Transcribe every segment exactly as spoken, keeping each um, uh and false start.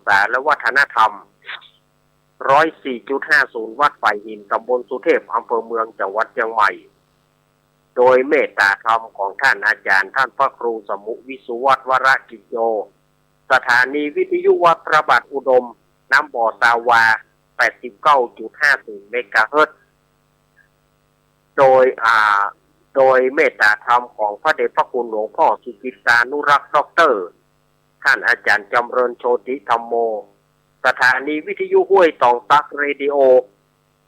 ษาและวัฒนธรรม ร้อยสี่จุดห้าศูนย์ วัดฝ่ายหิน ตำบลสุเทพ อำเภอเมือง จังหวัดเชียงใหม่ โดยเมตตาธรรมของท่านอาจารย์ ท่านพระครูสมุห์ วิสุวัฒน์ วรกิจโย สถานีวิทยุวัดพระบาทอุดม น้ำบ่อซาวา แปดสิบเก้าจุดห้าศูนย์ เมกะเฮิรตซ์ โดย อ่า โดยเมตตาธรรมของพระเดชพระคุณหลวงพ่อสุจิตตานุรักษ์ ด็อกเตอร์ ท่านอาจารย์จำเริญโชติธัมโม สถานีวิทยุห้วยตองตัก เรดิโอ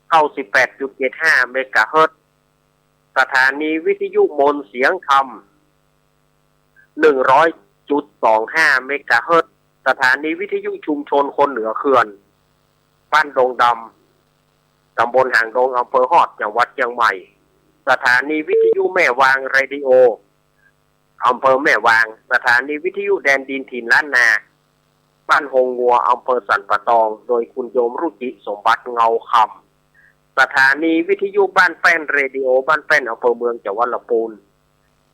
เก้าสิบแปดจุดเจ็ดห้า เมกะเฮิรตซ์ สถานีวิทยุมนต์เสียงธรรม หนึ่งร้อยจุดสองห้า เมกะเฮิรตซ์ สถานีวิทยุชุมชนคนเหนือเขื่อน บ้านดงดำ ตำบลหางดง อำเภอฮอด จังหวัดเชียงใหม่ สถานีวิทยุแม่วาง เรดิโอ อำเภอแม่วาง สถานีวิทยุแดนดินถิ่นล้านนา บ้านฮงงัว อำเภอสันป่าตอง โดยคุณโยมรุจิสมบัติ เงาคำ สถานีวิทยุบ้านแป้น เรดิโอบ้านแป้น อำเภอเมือง จังหวัดลำพูน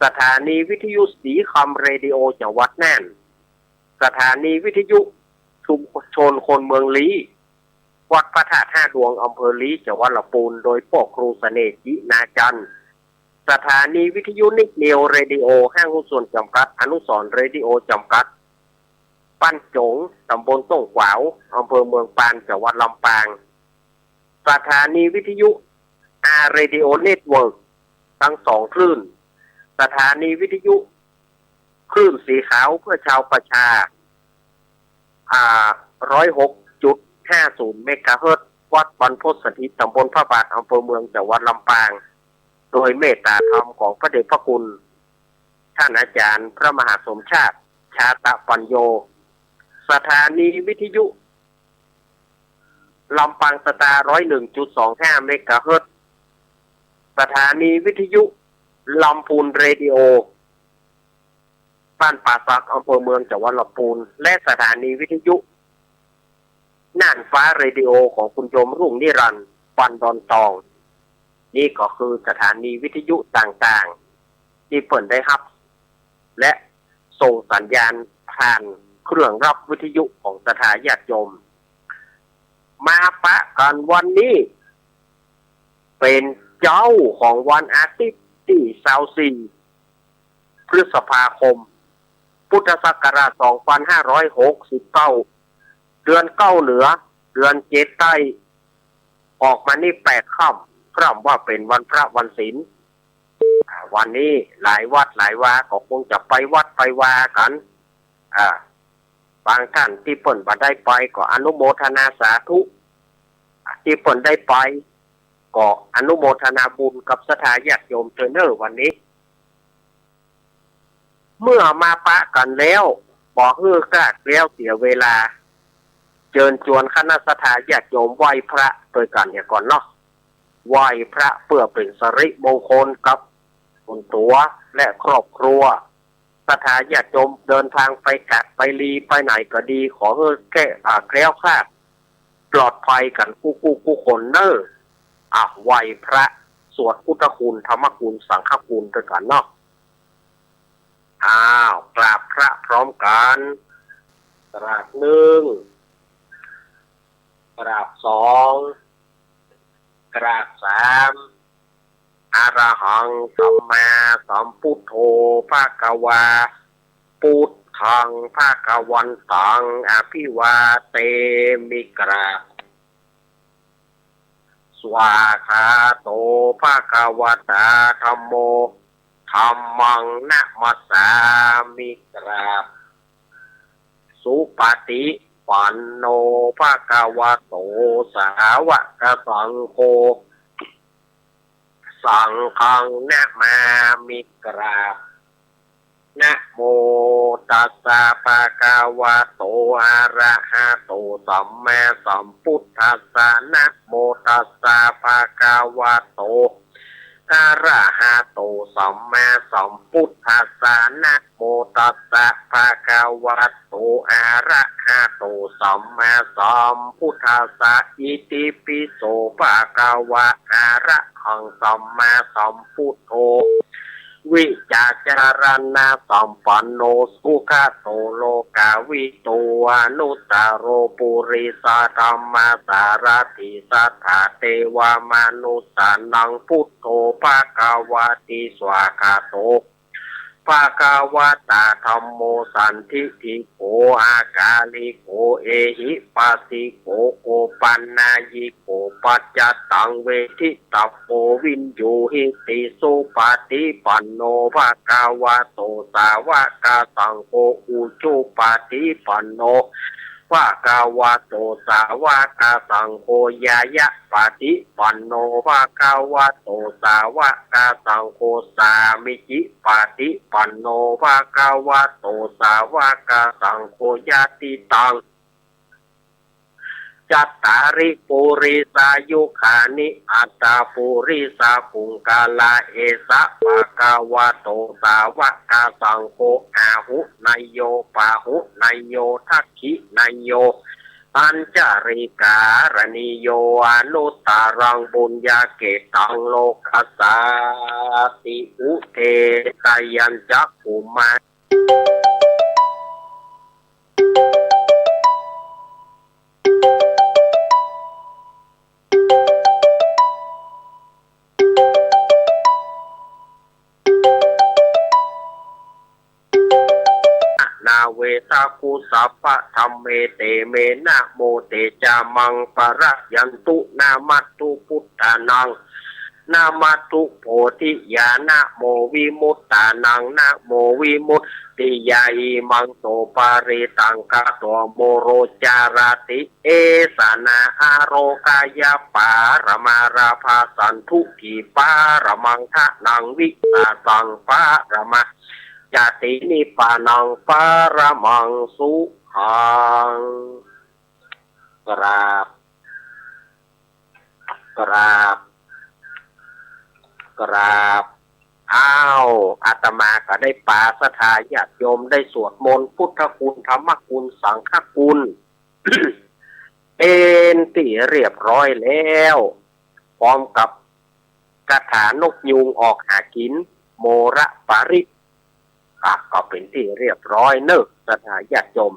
สถานีวิทยุสีคำ เรดิโอ จังหวัดน่าน สถานีวิทยุชุมชนคนเมืองลี้ วัดพระธาตุห้าดวง อำเภอลี้ จังหวัดลำพูน โดยป้อครูเสน่ห์ จินาจันทร์ สถานีวิทยุนิกนิว เรดิโอ ห้างหุ้นส่วนจำกัด อนุสรณ์ เรดิโอ จำกัด บ้านจ๋ง ตำบลต้งขวาว อำเภอเมืองปาน จังหวัดลำปาง สถานีวิทยุ อาร์ เรดิโอ เน็ตเวิร์ก ทั้งสองคลื่น สถานีวิทยุคลื่นสีขาวเพื่อชาวประชา อ่า ร้อยหกจุดห้าศูนย์ เมกะเฮิรตซ์ วัดบรรพตสถิต ตำบลพระบาท อำเภอเมือง จังหวัดลำปาง โดยเมตตาธรรมของพระเดชพระคุณ ท่านอาจารย์พระมหาสมชาติ ชาตะปัญโญ สถานีวิทยุลำปางสตาร์ ร้อยหนึ่งจุดสองห้า เมกะเฮิรตซ์ สถานีวิทยุลำพูน เรดิโอ บ้านป่าสัก อำเภอเมือง จังหวัดลำพูน และสถานีวิทยุน่านฟ้า เรดิโอ ของคุณโยมรุ่งนิรันดร์ ปันดอนตอง นี่ก็คือสถานีวิทยุต่างๆ ตี้เปิ้นได้ฮับ และส่งสัญญาณผ่านเครื่องรับวิทยุของศรัทธาญาติโยม มาปะกั๋นวันนี้ เป๋นเจ๊าของวันอาทิตย์ตี้ซาวสี่ พฤษภาคม พุทธศักราช สองพันห้าร้อยหกสิบเก้า เดือนเก้าเหนือ เดือนเจ็ดใต้ ออกมานี่แปดค่ำ คร่ำว่าเป๋นวันพระวันศีล อ่า วันนี้หลายวัดหลายวาก็คงจะไปวัดไปวากั๋น อ่า บางต้านตี้เปิ้นบ่ได้ไปก็อนุโมทนาสาธุ ตี้เปิ้นได้ไปก็อนุโมทนาบุญกับศรัทธาญาติโยมเต๊อะเน่อวันนี้ เมื่อมาปะกั๋นแล้ว บ่หื้อคลาดแล้วเสียเวลา เจิญจวนคณะศรัทธาญาติโยมไหว้พระตวยกั๋นเหียก่อนเนาะ ไหว้พระเปื้อเป๋นสิริมงคลกับตนตั๋วและครอบครัว ศรัทธาญาติโยมเดินตางไปกาดไปลีไปไหนก็ดี ขอหื้อแค่ อ่า แคล้วคลาดปลอดภัยกั๋นกู้กู้กู้คนเน่อ อ่ะ ไหว้พระ สวดพุทธคุณ ธรรมคุณ สังฆคุณตวยกั๋นเนาะ อ้าว กราบพระพร้อมกั๋น กราบหนึ่ง กราบสอง กราบสาม อะระหัง สัมมาสัมพุทโธ ภะคะวา พุทธัง ภะคะวันตัง อะภิวาเทมิ กราบ สวาคาโต ภะคะวะตา ธัมโม ธัมมัง นะมัสสามิ กราบ สุปฏิปันโน ภะคะวะโต สาวะกะสังโฆ สังฆัง นะมามิ กราบ นะโมตัสสะ ภะคะวะโต อะระหะโต สัมมาสัมพุทธัสสะ นะโมตัสสะ ภะคะวะโต อะระหะโต สัมมาสัมพุทธัสสะ นะโมตัสสะ ภะคะวะโต อะระหะโต สัมมาสัมพุทธัสสะ อิติปิโส ภะคะวะ อะระหัง สัมมาสัมพุทโธ วิชาจารณะสัมปันโน สุขะโต โลกาวิทู อนุตตโร ปุริสธรรมสารถิ สัทธาเทวมนุสสานัง พุทโธ ภะคะวะติ สวากขาโต ภะคะวะตา ธัมโม สันทิฏฐิโก อากาลิโก เอหิปัสสิโก โอปันนยิโก ปัจจตัง เวทิตะโว วิญญูหิติ สุปฏิปันโน ภะคะวะโต สาวกสังโฆ อุจุปฏิปันโน ภะคะวะโต สาวกสังโฆ ญาณปฏิปันโน ภะคะวะโต สาวกสังโฆ สามิจิปฏิปันโน ภะคะวะโต สาวกสังโฆ ยะติตัง จัตตาริ ปุริสายุคานิ อัตถะ ปุริสะปุงกะละ เอสะ ภะคะวะโต สาวกสังโฆ อาหุเนยโย ปาหุเนยโย ทักขิเนยโย อัญชลีกะรณีโย อนุตตรัง ปุญญะเขตตัง โลกัสสาติ อุเทสะยัญจะ ภุมมา นาเวสากุสัพพะธัมเม เตเม นะโม เตจะมัง ปะระยันตุ นะมัสสุ พุทธานัง นะมัสสุ โพธิยา นะโม วิมุตตานัง นะโม วิมุตติยา อิมัง โส ปะริตัง กะโต โม โร จาระติ เอสะ นะ อาโร กายะ ปะระมา ราภา สันตุ ถี ปะระมัง ทะนัง วิสาสัง ปะระมา จาติ นิพพานัง ปะระมัง สุขัง กราบ กราบ กราบ อ้าว อาตมาก็ได้ปาศรัทธาญาติโยมได้สวดมนต์พุทธคุณ ธรรมคุณ สังฆคุณ เป็นตี้เรียบร้อยแล้ว พร้อมกับคาถานกยูงออกหากิ๋น โมระปริตร อ่ะ ก็เป็นตี้เรียบร้อยเนอะ ศรัทธาญาติโยม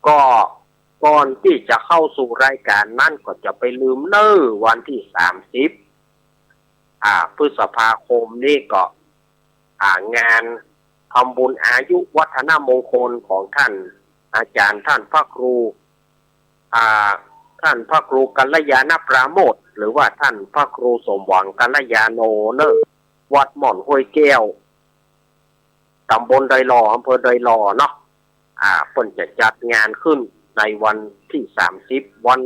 ก็ก่อนตี้จะเข้าสู่รายการนั้นก็จะไปลืมเนอะ วันตี้สามสิบ อ่า พฤษภาคมนี้ก็ อ่า งานทำบุญอายุวัฒนมงคลของท่านอาจารย์ท่านพระครู อ่า ท่านพระครูกัลยาณปราโมทย์ หรือว่าท่านพระครูสมหวังกัลยาโณเนอะ วัดม่อนห้วยแก้ว ตำบลดอยหล่อ อำเภอดอยหล่อเนาะ อ่า เปิ้นจะจัดงานขึ้นในวันตี้สามสิบ วัน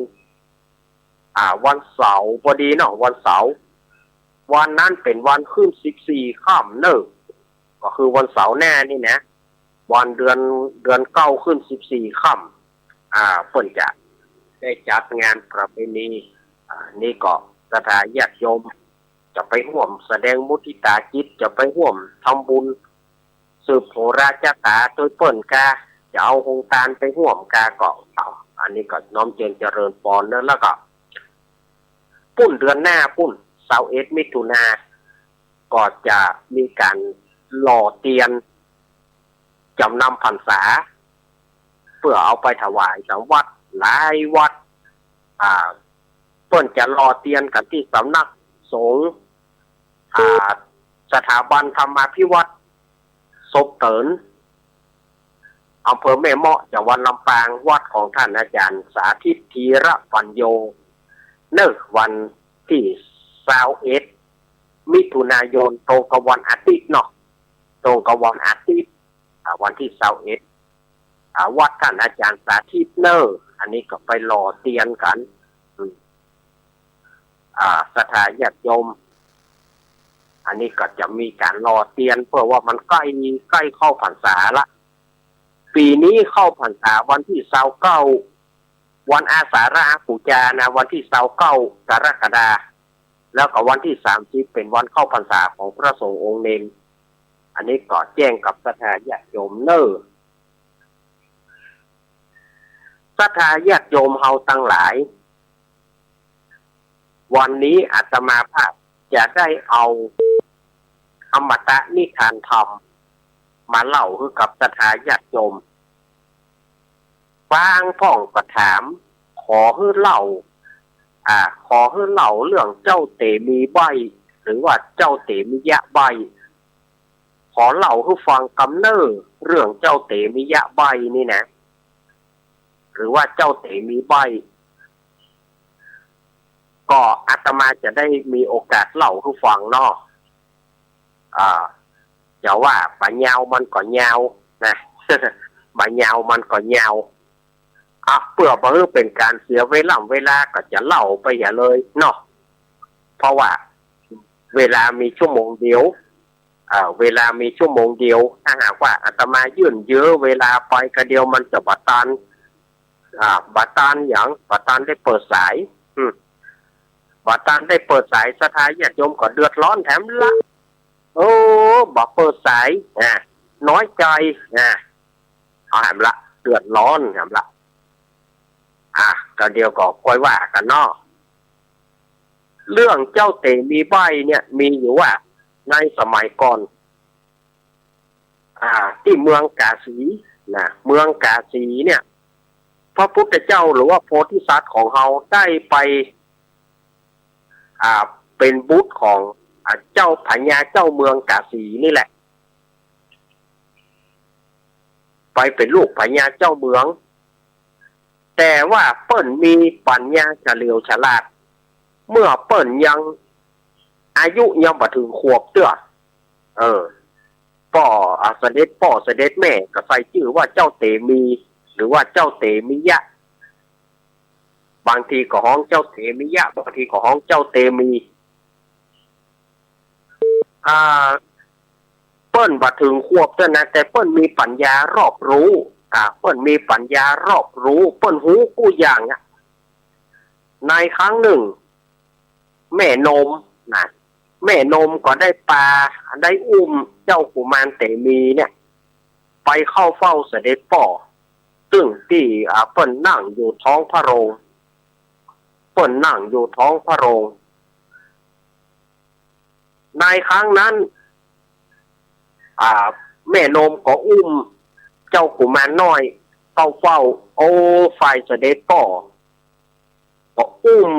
อ่า วันเสาร์พอดีเนาะ วันเสาร์ วันนั้นเป็นวันขึ้นสิบสี่ค่ำเนอะ ก็คือวันเสาร์หน้านี่นะ วันเดือน เดือนเก้าขึ้นสิบสี่ค่ำ อ่า เปิ้นจะได้จัดงานประเพณี อ่า นี่ก็ศรัทธาญาติโยมจะไปฮ่วมแสดงมุทิตาจิต จะไปฮ่วมทำบุญ สืบโหราจาต๋าตวยเปิ้นกา จะเอาโฮงตานไปฮ่วมกาก็เอา อันนี้ก็น้อมเจียนเจริญปอนเนอะ แล้วก็ ปุ้นเดือนหน้าปุ้น ซาวเอ็ด มิถุนา ก็จะมีก๋านหล่อเตียนจ๋ำนำพรรษา เปื้อเอาไปถวายต๋ามวัด หลายวัด อ่า เปิ้นจะหล่อเตียนกั๋นตี้สำนักสงฆ์ อ่า สถาบันธรรมาภิวัฒน์ ศพเติ๋น อำเภอแม่เมาะ จังหวัดลำปาง วัดของท่านอาจารย์สาธิต ธีระปัญโญ เนอะ วันตี้ซาวเอ็ด มิถุนายน ตรงกับวันอาทิตย์เนาะ ตรงกับวันอาทิตย์ อ่า วันตี้ซาวเอ็ด อ่า วัดท่านอาจารย์สาธิตเนอะ อันนี้ก็ไปหล่อเตียนกั๋น อืม อ่า ศรัทธาญาติโยม อันนี้ก็จะมีก๋านหล่อเตียน เปื้อว่ามันใก้ ใก้เข้าพรรษาละ ปี๋นี้เข้าพรรษาวันตี้ซาวเก้า วันอาสาฬหบูชานะ วันตี้ซาวเก้ากรกฎาคม แล้วก็วันตี้สามสิบเป๋นวันเข้าพรรษาของพระสงฆ์องค์เณร อันนี้ก็แจ้งกับศรัทธาญาติโยมเน่อ ศรัทธาญาติโยมเฮาตังหลาย วันนี้อาตมาภาพจะได้เอา อมตะนิทานธรรม มาเล่าหื้อกับศรัทธาญาติโยม บางพ่องก็ถาม ขอหื้อเล่า อ่า ขอหื้อเล่าเรื่องเจ้าเตมีใบ้ หรือว่าเจ้าเตมียะใบ้ ขอเล่าหื้อฟังกำเน่อ เรื่องเจ้าเตมียะใบ้นี่นะ หรือว่าเจ้าเตมีใบ้ ก็อาตมาจะได้มีโอกาสเล่าหื้อฟังเนาะ อ่า จะว่าบ่ยาวมันก็ยาวนะ บ่ยาวมันก็ยาว อ่ะ เปื้อบ่หื้อเป๋นก๋านเสียเวล่ำเวลาก็จะเล่าไปเหียเลยเนาะ เพราะว่าเวลามีชั่วโมงเดียว อ่า เวลามีชั่วโมงเดียว ถ้าหากว่าอาตมายื่นเยื้อเวลาไปกะเดียวมันจะบ่ตัน อ่า บ่ตันหยัง บ่ตันได้เปิดสาย อืม บ่ตันได้เปิดสาย ศรัทธาญาติโยมก็เดือดร้อนแถมละ โอ้ บ่เปิดสาย อ่า น้อยใจ๋ อ่า เอาแหมละ เดือดร้อนแหมละ อ่ะ กะเดี๋ยวก็ค่อยว่ากั๋นเนาะ เรื่องเจ้าเต๋มีใบ้เนี่ย มีอยู่ว่า ในสมัยก่อน อ่า ตี้เมืองกาสีนะ เมืองกาสีเนี่ย พระพุทธเจ้าหรือว่าโพธิสัตว์ของเฮาได้ไป อ่า เป๋นบุตรของ อ่า เจ้าพญาเจ้าเมืองกาสีนี่แหละ ไปเป๋นลูกพญาเจ้าเมือง แต่ว่าเปิ้นมีปัญญาเฉลียวฉลาด เมื่อเปิ้นยัง อายุยังบ่เถิงขวบเตื้อ เออ ป้อ อ่า เสด็จป้อเสด็จแม่ก็ใส่จื้อว่าเจ้าเตมี หรือว่าเจ้าเตมียะ บางทีก็ฮ้องเจ้าเตมียะ บางทีก็ฮ้องเจ้าเตมี อ่า เปิ้นบ่เถิงขวบเตื้อนะ แต่เปิ้นมีปัญญารอบรู้ อ่า เปิ้นมีปัญญารอบรู้ เปิ้นฮู้กู้อย่างอะ ในครั้งนึ่ง แม่นมนะ แม่นมก็ได้ปา ได้อุ้มเจ้ากุมารเตมีเนี่ย ไปเข้าเฝ้าเสด็จป้อ ซึ่งตี้ อ่า เปิ้นนั่งอยู่ท้องพระโรง เปิ้นนั่งอยู่ท้องพระโรง ในครั้งนั้น อ่า แม่นมก็อุ้มเจ้ากุมารน้อยเข้าเฝ้า โอ้ ฝ่ายเสด็จป้อ ก็อุ้ม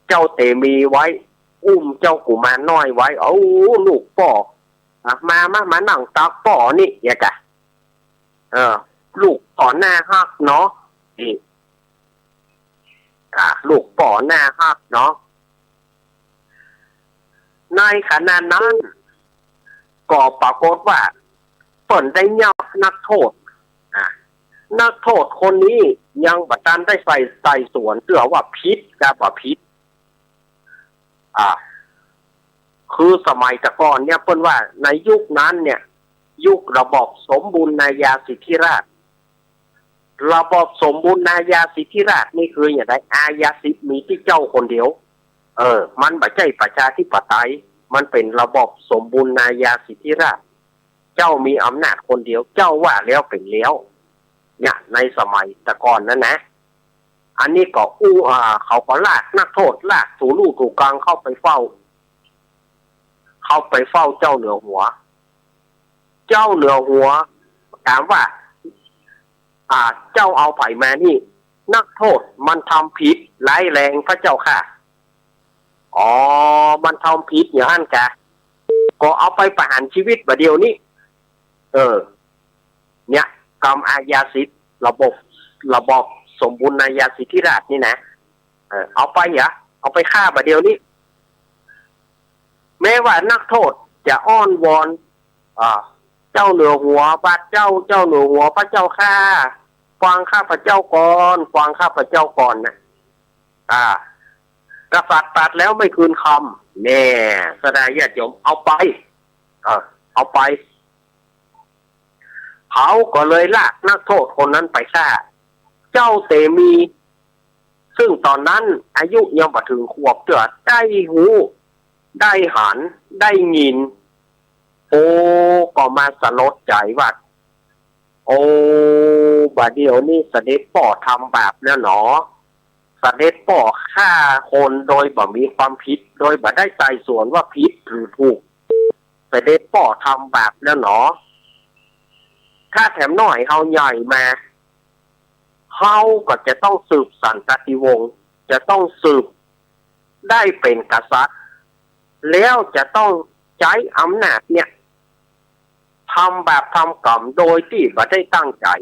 เจ้าเตมีไว้ อุ้มเจ้ากุมารน้อยไว้ เอ้า ลูกป้อ อ่ะ มา มา มานั่งตักป้อนี่ เยียะกะ เออ ลูกป้อน่าฮักเนาะ นี่ อ่า ลูกป้อน่าฮักเนาะ ในขณะนั้น ก็ปรากฏว่า เปิ้นได้ยับนักโทษ อ่า นักโทษคนนี้ยังบ่ตันได้ใส่ ไต่สวนเตื้อว่าผิดกับบ่ผิด อ่า คือสมัยแต่ก่อนเนี่ย เปิ้นว่าในยุคนั้นเนี่ย ยุคระบอบสมบูรณาญาสิทธิราชย์ ระบอบสมบูรณาญาสิทธิราชย์นี่คืออย่างไร อาญาสิทธิ์มีตี้เจ้าคนเดียว เออ มันบ่ใจ้ประชาธิปไตย มันเป๋นระบอบสมบูรณาญาสิทธิราชย์ เจ้ามีอำนาจคนเดียว เจ้าว่าแล้วเป๋นแล้ว เนี่ย ในสมัยแต่ก่อนนั้นนะ อันนี้ก็อู้ อ่า เขาก็ลากนักโทษ ลากถูลู่ถูกลางเข้าไปเฝ้า เข้าไปเฝ้าเจ้าเหนือหัว เจ้าเหนือหัวถามว่า อ่า เจ้าเอาใผมานี่ นักโทษมันทำผิดร้ายแรงพระเจ้าข้า อ๋อ มันทำผิดอย่างนั้นกะ ก็เอาไปประหารชีวิตบ่าเดี่ยวนี้ เออ เนี่ย กำอาญาสิทธิ์ ระบบ ระบอบสมบูรณาญาสิทธิราชย์นี่นะ เออ เอาไปเหรอ เอาไปฆ่าบ่าเดี่ยวนี้ แม้ว่านักโทษจะอ้อนวอน อ่า เจ้าเหนือหัว บาดเจ้า เจ้าเหนือหัว พระเจ้าข้า ฟังข้าพเจ้าก่อน ฟังข้าพเจ้าก่อนนะ อ่า กษัตริย์ตรัสแล้วไม่คืนคำ แน่ ศรัทธาญาติโยม เอาไป เออ เอาไป เขาก็เลยลากนักโทษคนนั้นไปฆ่า เจ้าเตมี ซึ่งต๋อนนั้นอายุยังบ่เถิงขวบเตื้อ ได้ฮู้ ได้หัน ได้ยิน โอ้ ก็มาสลดใจ๋ว่า โอ้ บ่าเดี่ยวนี้เสด็จป้อทำบาปแล้วหนอ เสด็จป้อฆ่าคนโดยบ่มีความผิด โดยบ่ได้ไต่สวนว่าผิดหรือถูก สด็จป้อทำบาปแล้วหนอ ถ้าแถมน้อยเฮาใหญ่มา เฮาก็จะต้องสืบสันตติวงศ์ จะต้องสืบได้เป๋นกษัตริย์ แล้วจะต้องใจ๊อำนาจเนี่ย ทำบาปทำกรรมโดยตี้บ่ได้ตั้งใจ๋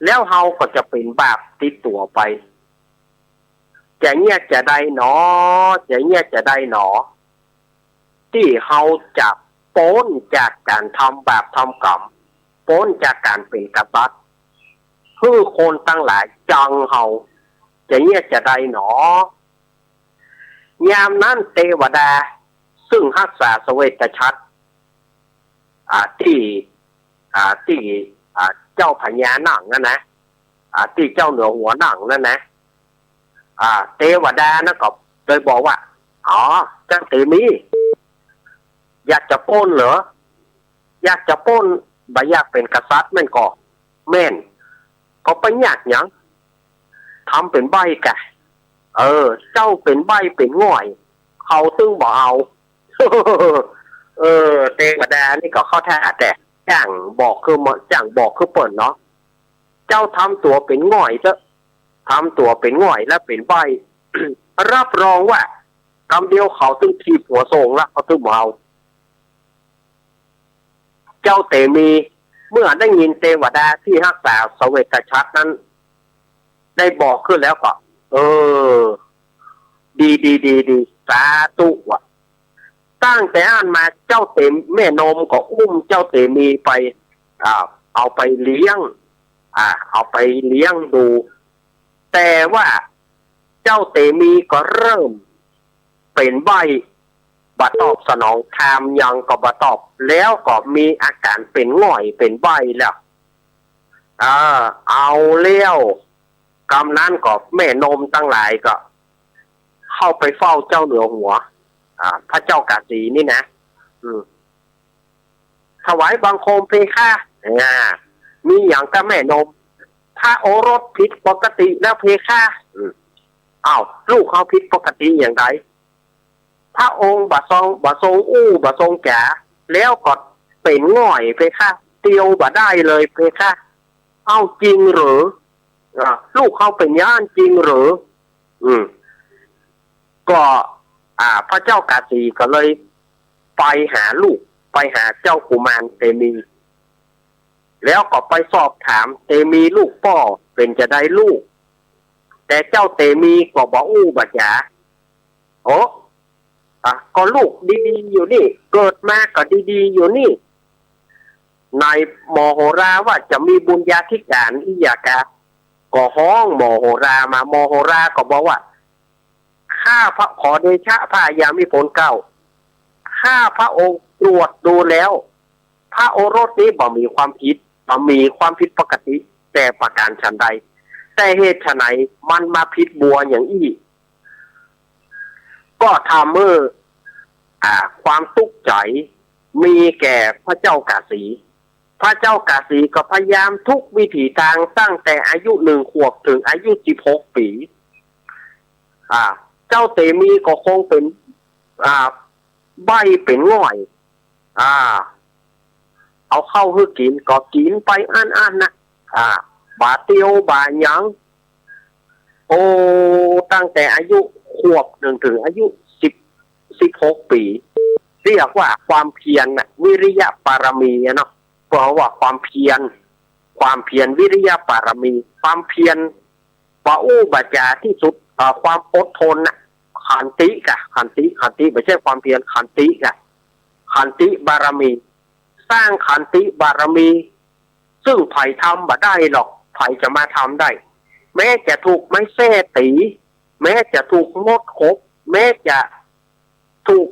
แล้วเฮาก็จะเป๋นบาปติดตั๋วไป จะเยียะจาใดหนอ จะเยียะจาใดหนอ ตี้เฮาจะป๊นจากก๋านทำบาปทำกรรม ป๊นจากก๋านเป๋นกษัตริย์ หื้อคนตังหลายจังเฮา จะเยียะจาใดหนอ ยามนั้นเตวดา ซึ่งฮักษาสเวตฉัตร อ่า ตี้ อ่า ตี้ อ่า เจ้าพญานั่งนั้นนะ อ่า ตี้เจ้าเหนือหัวนั่งนั้นนะ อ่า เตวดานั้นก็เลยบอกว่า อ๋อ เจ้าเตมี อยากจะป๊นเหรอ อยากจะป๊น บ่อยากเป๋นกษัตริย์แม่นก่อ แม่น ก็บ่ยากหยัง ทำเป๋นใบ้กะ เออ เจ้าเป๋นใบ้เป๋นง่อย เขาตึงบ่เอา เออ เตวดานี่ก็เข้าท่าแต๊ จ้างบอกคือ จ้างบอกคือเปิ้นเนาะ เจ้าทำตั๋วเป๋นง่อยเต๊อะ ทำตั๋วเป๋นง่อยและเป๋นใบ้ รับรองว่ากำเดียวเขาตึงถีบหัวโซงละ เขาตึงบ่เอา เจ้าเตมี เมื่อได้ยินเตวดาตี้ฮักษาสเวตฉัตรนั้น ได้บอกขึ้นแล้วก็ เออ ดี ดี ดี ดี สาธุว่ะ ตั้งแต่อั้นมาเจ้าเตม- แม่นมก็อุ้มเจ้าเตมีไป อ่า เอาไปเลี้ยง อ่า เอาไปเลี้ยงดู แต่ว่าเจ้าเตมีก็เริ่มเป๋นใบ้ บ่ตอบสนอง ถามหยังก็บ่ตอบ แล้วก็มีอาก๋านเป๋นง่อยเป๋นใบ้แล้ว เออ เอาแล้ว กำนั้นก็แม่นมตังหลายก็เข้าไปเฝ้าเจ้าเหนือหัว อ่า พระเจ้ากาสีนี่นะ อืม ถวายบังคมเพคะ อ่า มีหยังกาแม่นม พระโอรสผิดปกติแล้วเพคะ อืม อ้าว ลูกเฮาผิดปกติอย่างใด พระองค์บ่ทรง บ่ทรงอู้ บ่ทรงจ๋า แล้วก็เป๋นง่อยเพคะ เตียวบ่ได้เลยเพคะ เอ้า จริงหรือ อ่า ลูกเฮาเป๋นอย่างอี้จริงหรือ อืม ก็ อ่า พระเจ้ากาสีก็เลยไปหาลูก ไปหาเจ้ากุมารเตมี แล้วก็ไปสอบถามเตมีลูกป้อ เป๋นจาใดลูก แต่เจ้าเตมีก็บ่อู้บ่จ๋า โอ้ อ่ะ ก็ลูกดีๆ อยู่นี่ เกิดมาก็ดีๆ อยู่นี่ ไหนหมอโหราว่าจะมีบุญญาธิการอี้หยังกา ก็ฮ้องหมอโหรามา หมอโหราก็บอกว่า ข้าพระ ขอเดชะพระยามิพลเกล้า ข้าพระองค์ตรวจดูแล้ว พระโอรสนี้บ่มีความผิด บ่มีความผิดปกติแต่ประการฉันใด แต่เหตุไฉนมันมาผิดบัวอย่างอี้ ก็ทำหื้อ อ่า ความตุ๊กข์ใจ๋มีแก่พระเจ้ากาสี พระเจ้ากาสีก็พยายามทุกวิถีตางตั้งแต่อายุหนึ่งขวบถึงอายุสิบหกปี๋ อ่า เจ้าเตมีก็คงเป๋น อ่า ใบ้เป๋นง่อย อ่า เอาข้าวหื้อกิ๋นก็กิ๋นไปอั้นๆ นะ อ่า บ่เตียวบ่หยัง โอ้ ตั้งแต่อายุขวบหนึ่งถึงอายุสิบ สิบหกปี๋ เรียกว่าความเพียรน่ะ วิริยะบารมีอะเนาะ เพราะว่าความเพียร ความเพียร วิริยะบารมี ความเพียร บ่อู้บ่จ๋าตี้สุด เอ่อ ความอดทนน่ะ ขันติกะ ขันติ ขันติ บ่ใจ้ความเพียร ขันติกะ ขันติบารมี สร้างขันติบารมี ซึ่งใผทำบ่ได้หรอก ใผจะมาทำได้ แม้จะถูกไม้แส้ตี๋ แม้จะถูกมดขบ แม้จะถูก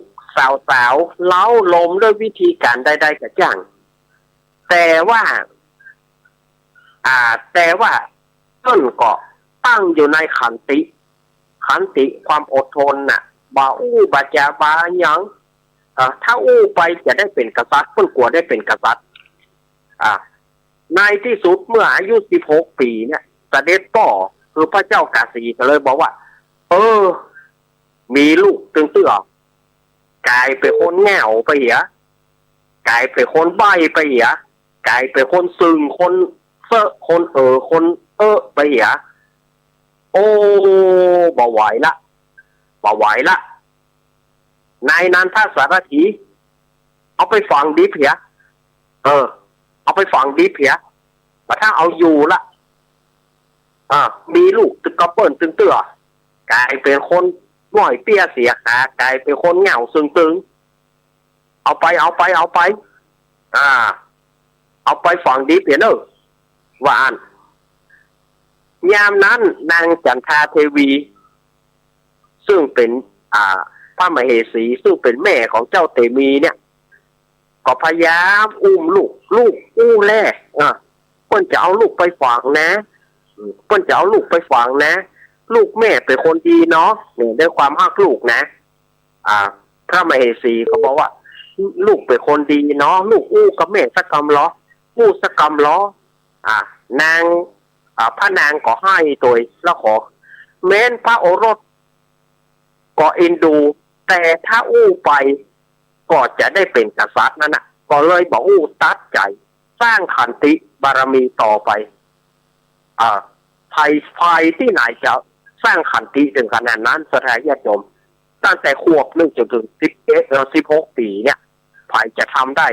สาวๆ เล้าลมด้วยวิธีก๋านใดๆ ก็จ้าง แต่ว่า อ่า แต่ว่าเปิ้นก็ตั้งอยู่ในขันติ ขันติความอดทนน่ะ บ่อู้บ่จ๋าบ่หยัง เอ่อ ถ้าอู้ไปจะได้เป๋นกษัตริย์ เปิ้นกั๋วได้เป๋นกษัตริย์ อ่า ในตี้สุดเมื่ออายุสิบหกปี๋เนี่ย เสด็จป้อคือพระเจ้ากาสีก็เลยบอกว่า เออ มีลูกตึงเตื้อ ก๋ายเป๋นคนเหง้าไปเหีย ก๋ายเป๋นคนใบ้ไปเหีย ก๋ายเป๋นคนซึ่ง คนเซ้อ คนเอ่อ คนเอ๊อะไปเหีย โอ้ บ่ไหวละ บ่ไหวละ นายนันทสารถี เอาไปฝังดิบเหีย เออ เอาไปฝังดิบเหีย บ่ต้านเอาอยู่ละ อ่า มีลูกตึงกระเปิ้นตึงเตื้อ ก๋ายเป๋นคนม้อยเปี้ยเสียขา ก๋ายเป๋นคนเหง้าซึ่งตึง เอาไป เอาไป เอาไป อ่า เอาไปฝังดิบเหียเน่อ ว่าอั้น ยามนั้นนางจันทาเทวี ซึ่งเป๋น อ่า พระมเหสี ซึ่งเป๋นแม่ของเจ้าเตมีเนี่ย ก็พยายามอุ้มลูก ลูกอู้แล อ่า เปิ้นจะเอาลูกไปฝังนะ อืม เปิ้นจะเอาลูกไปฝังนะ ลูกแม่เป๋นคนดีเนาะ เนี่ย ด้วยความฮักลูกนะ อ่า พระมเหสีก็บอกว่า ลูกเป๋นคนดีเนาะ ลูกอู้กับแม่สักกำลอ อู้สักกำลอ อ่า นาง อ่า พระนางก็ไห้ตวย แล้วก็ แม้นพระโอรสก็เอ็นดู แต่ถ้าอู้ไปก็จะได้เป๋นกษัตริย์นั่นน่ะ ก็เลยบ่อู้ ตัดใจ๋สร้างขันติบารมีต่อไป อ่า ใผ ใผตี้ไหนจะสร้างขันติเถิงขนาดนั้น ศรัทธาญาติโยม ตั้งแต่ขวบนึ่งจ๋นเถิงสิบเอ็ด เอ่อ สิบหกปี๋เนี่ย ใผจะทำได้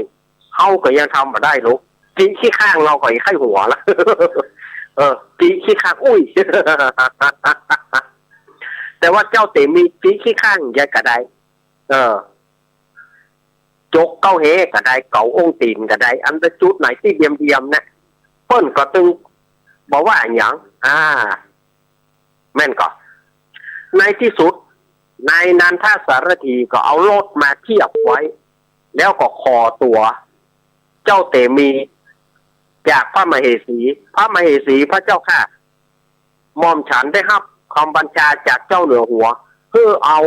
เฮาก็ยังทำบ่ได้ลูก จิขี้ข้างเฮาก็ยังใค่หัวละ เออ จิขี้ข้าง อุ๊ย แต่ว่าเจ้าเตมีจิขี้ข้างใดก็ได้ เออ จกเก๊าแฮก็ได้ เก๋าองค์ตี๋นก็ได้ อันใดจุดไหนตี้เดียมๆ เนี่ย เปิ้นก็ตึงบ่ว่าหยัง อ่า แม่นก่อ ในตี้สุด นายนันทสารถีก็เอารถมาเทียบไว้ แล้วก็ขอตั๋วเจ้าเตมีจากพระมเหสี พระมเหสี พระเจ้าข้า หม่อมฉันได้ฮับกำบัญชาจากเจ้าเหนือหัว หื้อเอา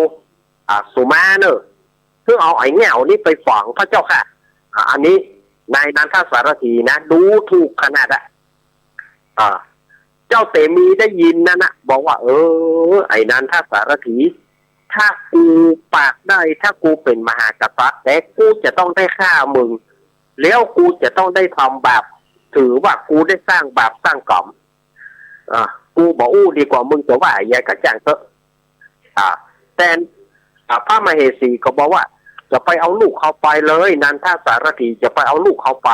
อ่า สุมาเน่อ หื้อเอาไอ้เหง้านี้ไปฝัง พระเจ้าข้า อ่า อันนี้นายนันทสารถีนะ ดูถูกขนาดอะ อ่า เจ้าเตมีได้ยินนั้นน่ะ บอกว่า เออ ไอ้นันทสารถี ถ้ากูปากได้ ถ้ากูเป๋นมหากษัตริย์ แต่กูจะต้องได้ฆ่ามึง แล้วกูจะต้องได้ทำบาป ถือว่ากูได้สร้างบาปสร้างกรรม อ่า กูบ่อู้ดีกว่า มึงจะว่าใยก็จ้างเต๊อะ อ่า แต่ อ่า พระมเหสีก็บอกว่า จะไปเอาลูกเขาไปเลย นันทสารถีจะไปเอาลูกเขาไป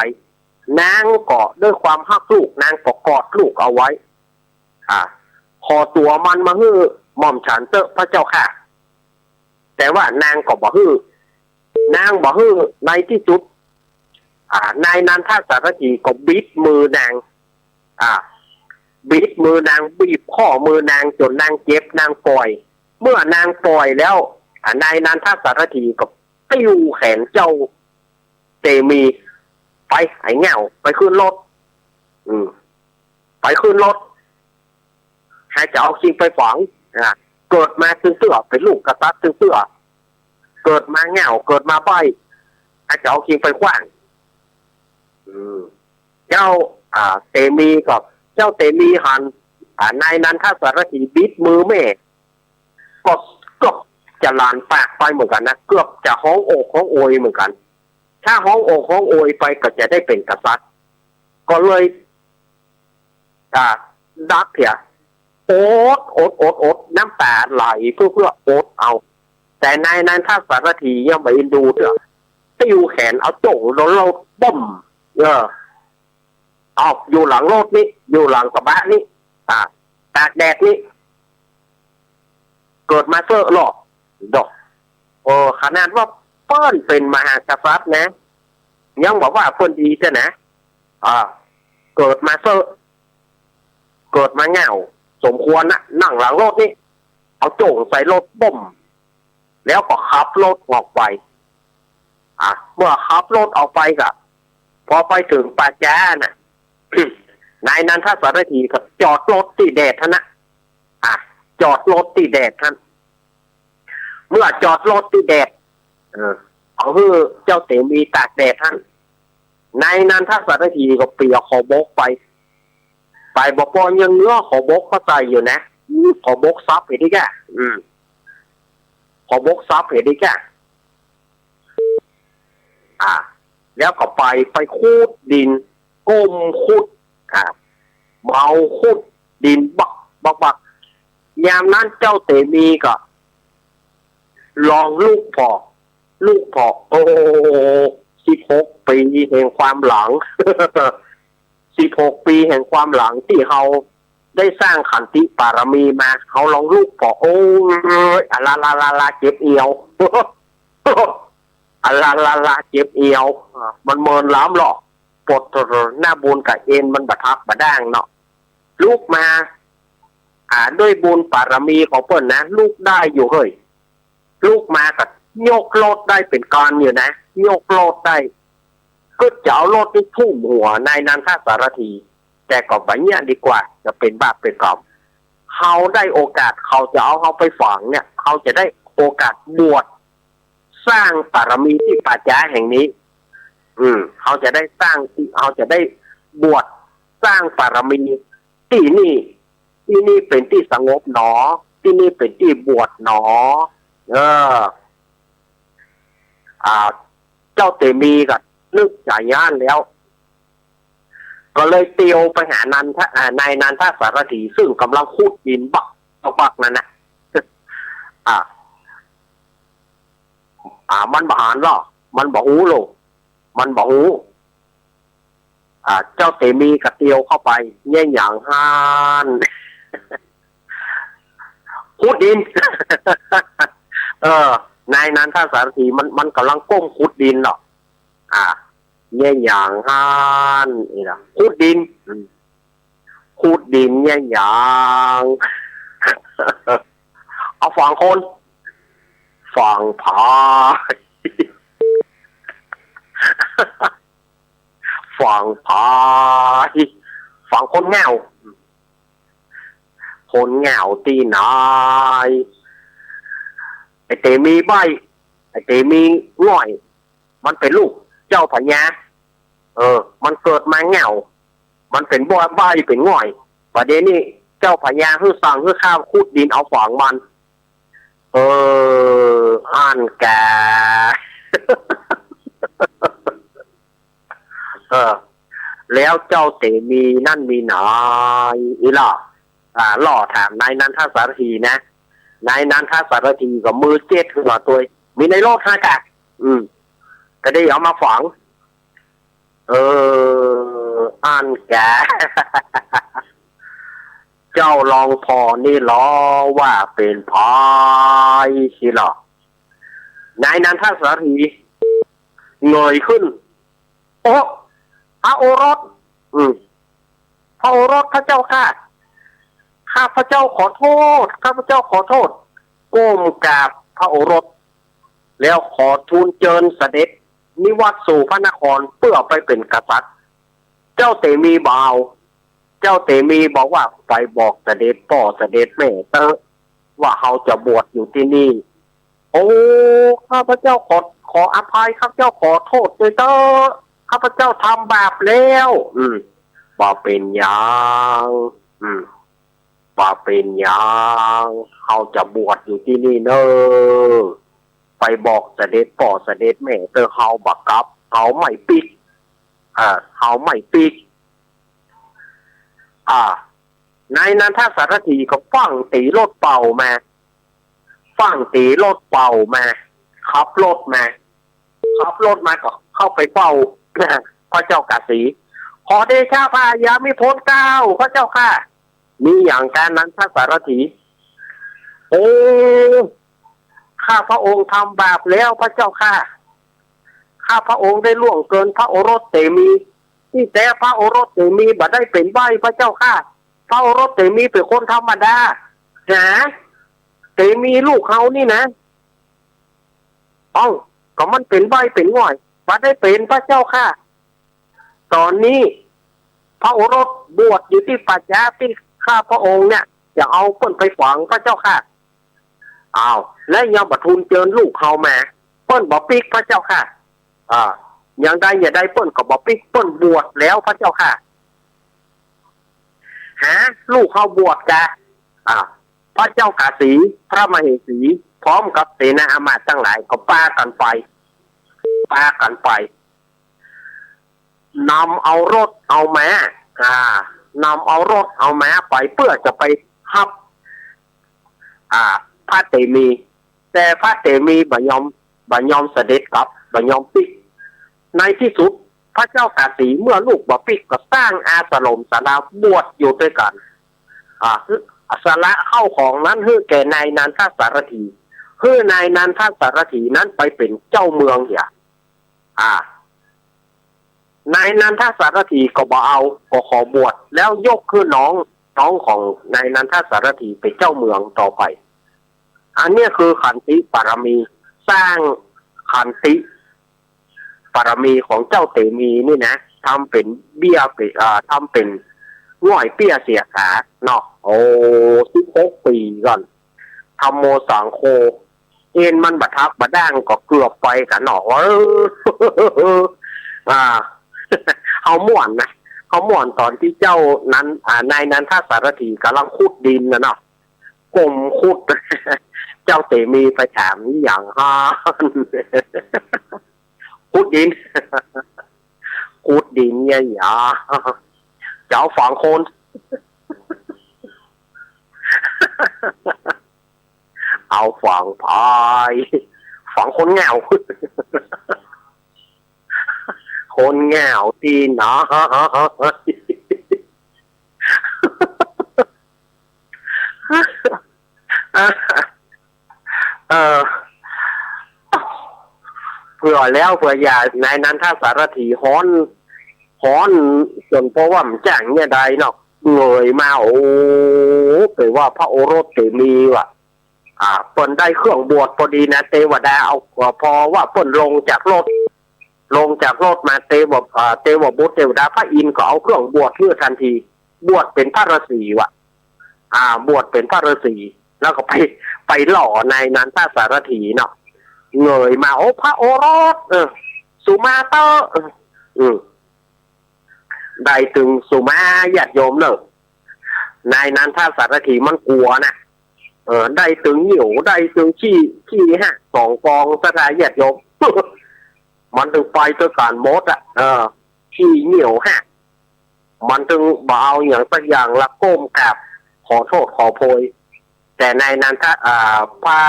นางก็ด้วยความฮักลูก นางก็กอดลูกเอาไว้ อ่า ขอตั๋วมันมาหื้อหม่อมฉันเต๊อะพระเจ้าข้า แต่ว่านางก็บ่หื้อ นางบ่หื้อ ในตี้สุด อ่า นายนันทสารถีก็บิดมือนาง อ่า บิดมือนาง บีบข้อมือนางจ๋นนางเจ็บ นางป่อย เมื่อนางป่อยแล้ว อ่า นายนันทสารถีก็ปิ้วแขนเจ้าเตมี ไป ไอ้เหง้า ไปขึ้นรถ อืม ไปขึ้นรถ ใผจะเอาคิงไปฝัง อ่า เกิดมาตึงเตื้อ เป๋นลูกกษัตริย์ตึงเตื้อ เกิดมาเหง้า เกิดมาใบ้ ใผจะเอาคิงไปขว้าง อืม เจ้า อ่า เตมีก็ เจ้าเตมีหัน อ่า นายนันทสารถีบิดมือแม่ ก็เกือบจะหลั่นปากไปเหมือนกั๋นนะ เกือบจะฮ้องโอดฮ้องโอยเหมือนกั๋น ถ้าฮ้องโอดฮ้องโอยไปก็จะได้เป๋นกษัตริย์ ก็เลย อ่า ดักเหีย อด อด อด อด น้ำต๋าไหลเปื้อ เปื้ออดเอา แต่นายนันทสารถียังบ่เอ็นดูเตื้อ ปิ้วแขนเอาโจ้งโดนรถบ้ม เออ เอา อยู่หลังรถนี้ อยู่หลังกระบะนี้ อ่า ตากแดดนี้ เกิดมาเซ้อหรอ ดอก เออ ขนาดว่าเปิ้นเป๋นมหากษัตริย์นะ ยังบอกว่าเปิ้นดีเตื้อนะ อ่า เกิดมาเซ้อ เกิดมาเหง้า สมควรนะ นั่งหลังรถนี้ เอาโจ้งใส่รถบ้ม แล้วก็ขับรถออกไป อ่ะ เมื่อขับรถออกไปก็ พอไปเถิงป่าจ๊าน่ะ นายนันทสารถีก็จอดรถตี้แดดหั้นนะ อ่ะ จอดรถตี้แดดหั้น เมื่อจอดรถตี้แดด เออ เอาหื้อเจ้าเตมีตากแดดหั้น นายนันทสารถีก็เปียขอบกไป ไปบ่ปอยังเงื้อขอบกมาใส่อยู่นะ อืม ขอบกสับเหียดีก้า อืม ขอบกสับเหียดีก้า อ่า แล้วก็ไป ไปขุดดิน ก้มขุด อ่า เมาขุดดินบักบักบัก ยามนั้นเจ้าเตมีก็ลองลุกผ่อ ลุกผ่อ โอ้ สิบหกปี๋แห่งความหลัง สิบหกปี๋แห่งความหลังตี้เฮาได้สร้างขันติปารมีมา เฮาลองลุกผ่อ โอ้ย อะละละละละ เจ็บเอว อะละละละ เจ็บเอว มันเมินล้ำหรอก ปวดหน้าบูนกับเอ็นมันบ่ทักบ่ด้างเนาะ ลุกมา อ่า ด้วยบุญปารมีของเปิ้นนะ ลุกได้อยู่เฮ้ย ลุกมาก็ยกรถได้เป๋นกอนอยู่นะ ยกรถได้ ก็จะเอารถนี่ทุ่มหัวนายนันทสารถี แต่ก็บ่เยียะดีกว่า จะเป๋นบาปเป๋นกรรม เฮาได้โอกาส เขาจะเอาเฮาไปฝังเนี่ย เฮาจะได้โอกาสบวช สร้างปารมีตี้ป่าจ๊าแห่งนี้ อืม เฮาจะได้สร้างตี้ เฮาจะได้บวชสร้างปารมีตี้นี่ ตี้นี่เป๋นตี้สงบหนอ ตี้นี่เป๋นตี้บวชหนอ เออ อ่า เจ้าเตมีก็นึกจ๋าอย่างนั้นแล้ว ก็เลยเตียวไปหานันทะ อ่า นายนันทสารถี ซึ่งก่ำลังขุดดินบักบักบักนั่นน่ะ อ่า อ่า มันบ่หันลอ มันบ่ฮู้ลอ มันบ่ฮู้ อ่า เจ้าเตมีก็เตียวเข้าไป เยียะหยังหั้น ขุดดิน เออ นายนันทสารถีมัน มันก่ำลังก้มขุดดินเนาะ อ่า เยียะหยังหั้น นี่นะ ขุดดิน อืม ขุดดินเยียะหยัง เอาฝังคน ฝังผาย ฝังผาย ฝังคนเหง้า คนเหง้าตี้ไหน ไอ้เตมีใบ้ ไอ้เตมีง่อย มันเป๋นลูกเจ้าพญา เออ มันเกิดมาเหง้า มันเป๋นบ้า ใบ้เป๋นง่อย บ่าเดี่ยวนี้เจ้าพญาหื้อสั่งหื้อข้าขุดดินเอาฝังมัน เออ อั้นกา เออ แล้วเจ้าเตมีนั่นมีไหน อีหล่อ อ่า ล่อถามนายนันทสารถีนะ นายนันทสารถีก็มือเจ็ดหื้อมาตวย มีในรถฮะกะ อืม ก็ได้เอามาฝัง เออ อั้นกา เจ้าลองผ่อนี่ลอว่าเป๋นใผ อีหล่อ นายนันทสารถีเงยขึ้น โอ้ พระโอรส อืม พระโอรสพระเจ้าข้า ข้าพระเจ้าขอโทษ ข้าพระเจ้าขอโทษ ก้มกราบพระโอรส แล้วขอทูลเจิญเสด็จนิวัตสู่พระนครเพื่อไปเป๋นกษัตริย์ เจ้าเตมีบ่เอา เจ้าเตมีบอกว่าไปบอกเสด็จป้อเสด็จแม่เต๊อะ ว่าเฮาจะบวชอยู่ตี้นี่ โอ้ ข้าพเจ้าขอ ขออภัย ข้าพเจ้าขอโทษตวยเต๊อะ ข้าพเจ้าทำบาปแล้ว อืม บ่เป๋นหยัง อืม บ่เป๋นหยัง เฮาจะบวชอยู่ตี้นี่เน่อ ไปบอกเสด็จป้อเสด็จแม่เต๊อะ เฮาบ่กลับ เฮาไม่ปิ๊ก เออ เฮาไม่ปิ๊ก อ่า นายนันทสารถีก็ฟั่งตี๋รถเป่ามา ฟั่งตี๋รถเป่ามา ขับรถมา ขับรถมาก็เข้าไปเฝ้า พระเจ้ากาสี ขอเดชะพระยามิพลเกล้า พระเจ้าข้า มีหยังกานันทสารถี โอ้ ข้าพระองค์ทำบาปแล้วพระเจ้าข้า ข้าพระองค์ได้ล่วงเกินพระโอรสเตมี ตี้แต๊พระโอรสเตมีบ่ได้เป๋นใบ้พระเจ้าข้า พระโอรสเตมีเป๋นคนธรรมดา หา เตมีลูกเฮานี่นะ เอ้า ก็มันเป๋นใบ้เป๋นง่อย บ่ได้เป๋นพระเจ้าข้า ต๋อนนี้ พระโอรสบวชอยู่ตี้ป่าจ๊าตี้ข้าพระองค์เนี่ย จะเอาเปิ้นไปฝังพระเจ้าข้า อ้าว และยังบ่ทูลเจิญลูกเฮามา เปิ้นบ่ปิ๊กพระเจ้าข้า อ่า อย่างใดอย่างใดเปิ้นก็บ่ปิ๊ก เปิ้นบวชแล้วพระเจ้าข้า หา ลูกเฮาบวชกา อ่า พระเจ้ากาสี พระมเหสี พร้อมกับเสนาอามาตย์ตังหลายก็ปากั๋นไป ปากั๋นไป นำเอารถเอาม้า อ่า นำเอารถเอาม้าไปเปื้อจะไปฮับ อ่า พระเตมี แต่พระเตมีบ่ยอม บ่ยอมเสด็จกลับ บ่ยอมปิ๊ก ในตี้สุด พระเจ้ากาสีเมื่อลูกบ่ปิ๊กก็สร้างอาสรมศาลาบวชอยู่ตวยกั๋น อ่า สละข้าวของนั้นหื้อแก่นายนันทสารถี หื้อนายนันทสารถีนั้นไปเป๋นเจ้าเมืองเหีย อ่า นายนันทสารถีก็บ่เอา ก็ขอบวช แล้วยกหื้อน้อง น้องของนายนันทสารถีเป๋นเจ้าเมืองต่อไป อันเนี้ยคือขันติปารมี สร้างขันติปารมีของเจ้าเตมีนี่นะ ทำเป๋นเบี้ยเป๋น อ่า ทำเป๋นง่อยเปี้ยเสียขาเนาะ โอ้ สิบหกปี๋ก่อน ธัมโมสังโฆ เอ็นมันบ่ทักบ่ด้างก็เกือบไปกั๋นเนาะ เออ อ่า เฮาม่วนนะ เฮาม่วนต๋อนตี้เจ้านั้น อ่า นายนันทสารถีก่ำลังขุดดินน่ะเนาะ ก้มขุด เจ้าเตมีไปถามหยังหั้น ขุดดิน ขุดดินเนี่ยหยัง จะเอาฝังคน เอาฝังใผ ฝังคนเหงา คนเหงาตี้ไหน เออ เปื้อแล้วเปื้ออย่า นายนันทสารถีฮ้อน ฮ้อนจ๋นเป๋นว่าบ่จ้างเยียะใดเนาะ เงยมา โอ้ ไปว่าพระโอรสเตมีว่ะ อ่า เปิ้นได้เครื่องบวชพอดีนะ เตวดาเอา เอ่อ พอว่าเปิ้นลงจากรถ ลงจากรถมา เตว อ่า เตวบุตรเตวดาพระอินทร์ก็เอาเครื่องบวชหื้อทันที บวชเป๋นพระฤๅษีว่ะ อ่า บวชเป๋นพระฤๅษี แล้วก็ไป ไปหล่อนายนันทสารถีเนาะ เงยมา โอ้ พระโอรส เออ สุมาเต๊อะ เออ อืม ได้ตึงสุมาญาติโยมเนอะ นายนันทสารถีมันกั๋วนะ เออ ได้ตึงเหยี่ยว ได้ตึงขี้ ขี้ฮะ สองกอง ศรัทธาญาติโยม มันตึงไปตวยกั๋นหมดอะ เออ ขี้เหยี่ยวฮะ มันตึงบ่เอาหยังสักอย่างละ ก้มกราบขอโต้ษขอโพย แต่นายนันทะ อ่า พระ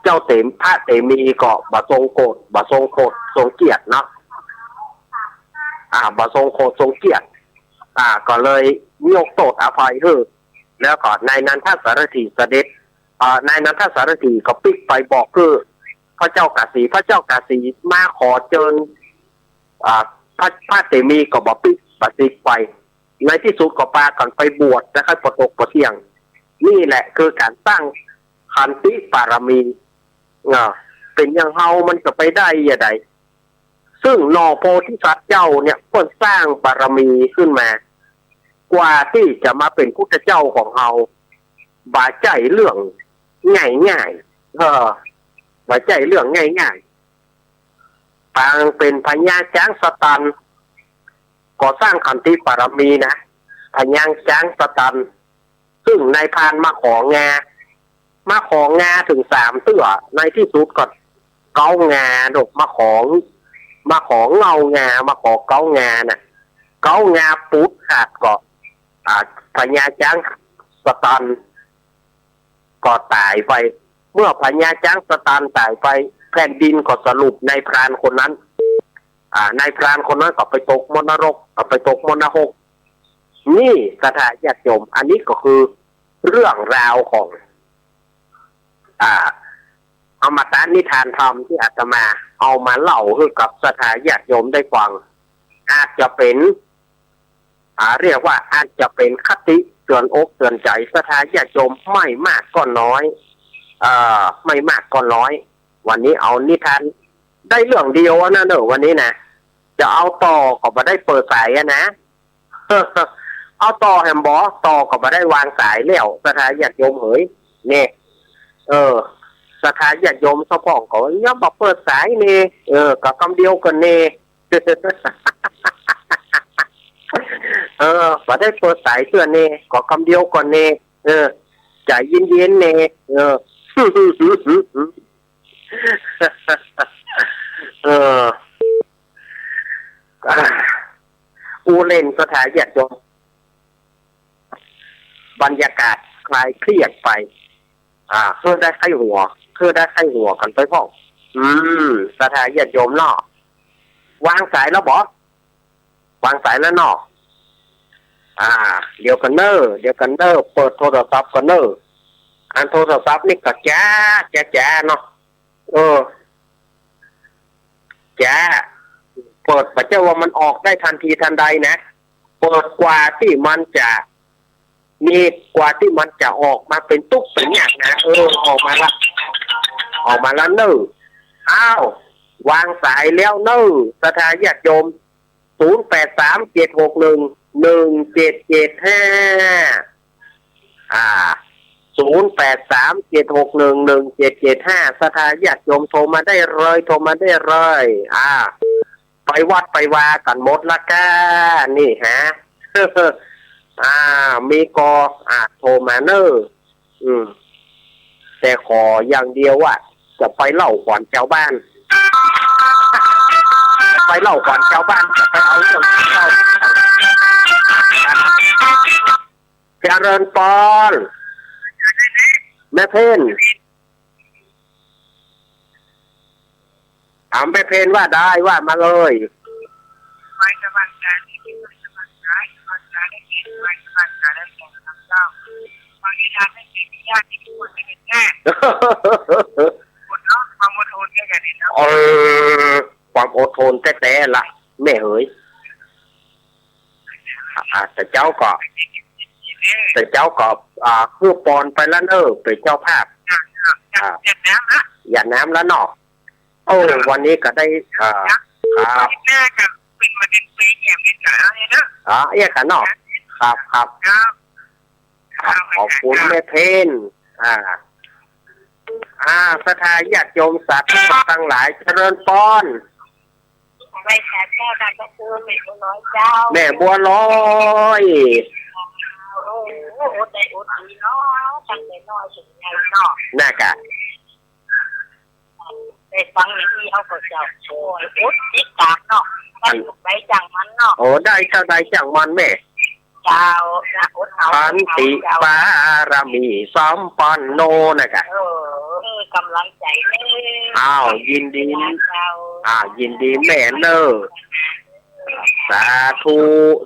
เจ้าเตม- พระเตมีก็บ่ทรงโกรธ บ่ทรงโกรธ ทรงเกลียดเนาะ อ่า บ่ทรงโกรธ ทรงเกลียด อ่า ก็เลยยกโต้ษอภัยหื้อ แล้วก็นายนันทสารถีเสด็จ อ่า นายนันทสารถีก็ปิ๊กไปบอกหื้อพระเจ้ากาสี พระเจ้ากาสีมาขอเจิญ อ่า พระ พระเตมีก็บ่ปิ๊ก บ่ปิ๊กไป ในตี้สุดก็ปากั๋นไปบวช แต่ใค่ปะตกปะเตี้ยง นี่แหละคือก๋านสร้างขันติปารมี อ่า เป๋นอย่างเฮามันจะไปได้อย่างใด ซึ่งหน่อโพธิสัตว์เจ้าเนี่ย เปิ้นสร้างบารมีขึ้นมา กว่าตี้จะมาเป๋นพุทธเจ้าของเฮา บ่ใจ้เรื่องง่ายๆ เออ บ่ใจ้เรื่องง่ายๆ ปางเป๋นพญาจ๊างสตัน ก็สร้างขันติปารมีนะ พญาจ๊างสตัน ซึ่งนายพรานมาของา มาของาเถิงสามเตื้อ ในตี้สุดก็เก๊างาดอก มาของ มาของเงางา มาขอเก๊างาน่ะ เก๊างาปุดขาดก็ อ่า พญาจ๊างสตัน ก็ต๋ายไป เมื่อพญาจ๊างสตันต๋ายไป แผ่นดินก็สรุปนายพรานคนนั้น อ่า นายพรานคนนั้นก็ไปตกมรณรก ก็ไปตกมรณหก นี่ศรัทธาญาติโยม อันนี้ก็คือเรื่องราวของ อ่า อมตะนิทานธรรมตี้อาตมาเอามาเล่าหื้อกับศรัทธาญาติโยมได้ฟัง อาจจะเป๋น อ่า เรียกว่าอาจจะเป๋นคติเตือนอกเตือนใจ๋ศรัทธาญาติโยม ไม่มากก็น้อย เอ่อ ไม่มากก็น้อย วันนี้เอานิทานได้เรื่องเดียวอะนะเน่อ วันนี้นะ จะเอาต่อก็บ่ได้เปิดสายอะนะ เอาต่อแหมบ่ ต่อก็บ่ได้วางสายแล้ว ศรัทธาญาติโยมเหย เนี่ย เออ ศรัทธาญาติโยมเจ้าพ่องก็ยังบ่เปิดสายเน่ เออ ก็กำเดียวก่อนเน่ เออ บ่ได้เปิดสายเตื้อเน่ ก็กำเดียวก่อนเน่ เออ ใจ๋เย็นๆ เน่ เออ เออ อ่า อู้เล่นศรัทธาญาติโยม บรรยากาศคลายเครียดไป อ่า หื้อได้ไข้หัว หื้อได้ไข้หัวกั๋นไปพ่อง อืม ศรัทธาญาติโยมเนาะ วางสายแล้วบ่ วางสายแล้วเนาะ อ่า เดี๋ยวก่อนเน่อ เดี๋ยวก่อนเน่อ เปิดโทรศัพท์ก่อนเน่อ อันโทรศัพท์นี่ก็จ๊า จ๊า จ๊าเนาะ เออ จ๊า เปิดบ่ใจ้ว่ามันออกได้ทันทีทันใดนะ เปิดกว่าตี้มันจะ นี่กว่าตี้มันจะออกมาเป๋นตุ๊กเป๋นหยังนะ เออ ออกมาละ ออกมาละเน่อ อ้าว วางสายแล้วเน่อ ศรัทธาญาติโยม ศูนย์แปดสามเจ็ดหกหนึ่งหนึ่งเจ็ดเจ็ดห้า อ่า ศูนย์แปดสามเจ็ดหกหนึ่งหนึ่งเจ็ดเจ็ดห้า ศรัทธาญาติโยมโทรมาได้เลย โทรมาได้เลย อ่า ไปวัดไปวากั๋นหมดละก้า นี่ฮะ อ่า มีก็ อ่า โทรมาเน่อ อืม แต่ขออย่างเดียวว่า จะไปเล่าขวัญจาวบ้าน จะไปเล่าขวัญจาวบ้าน จะไปเอาเรื่องเล่า เจริญปอน แม่เพ็ญ ถามแม่เพ็ญว่าได้ ว่ามาเลย เออ ความอดทนแต๊ๆ ละ แม่เหย อ่า แต่เจ้าก็ แต่เจ้าก็ อ่า หื้อปอนไปละเน่อ เป๋นเจ้าภาพ อ่า หยาดน้ำละเนาะ โอ้ วันนี้ก็ได้ อ่า ครับ อ๋อ เอี้ยค่ะเนาะ ครับ ครับ ครับ ขอบคุณแม่เพ็ญ อ่า อ่า ศรัทธาญาติโยมสาธุชนตังหลาย เจริญปอน ไหว้สาเจ้าค่ะ ก็คือแม่บัวลอยเจ้า แม่บัวลอย โอ้โห อดได้อดดีเนาะ ตั้งแต่น้อยจนใหญ่เนาะ น่ะกะ ได้ฟังอย่างอี้เอาก็เจ้า โอ้ย อดติดต๋ามเนาะ ได้ลูกได้จ้างมันเนาะ โอ้ ได้เจ้า ได้จ้างมันแม่ เจ้า นะ อดเอา ขันติ อดเอาเจ้า บารมีสัมปันโน น่ะกะ เออ เออ ก๋ำลังใจ๋เน่อ อ้าว ยินดี เจ้า อ่า ยินดีแม่เน่อ สาธุ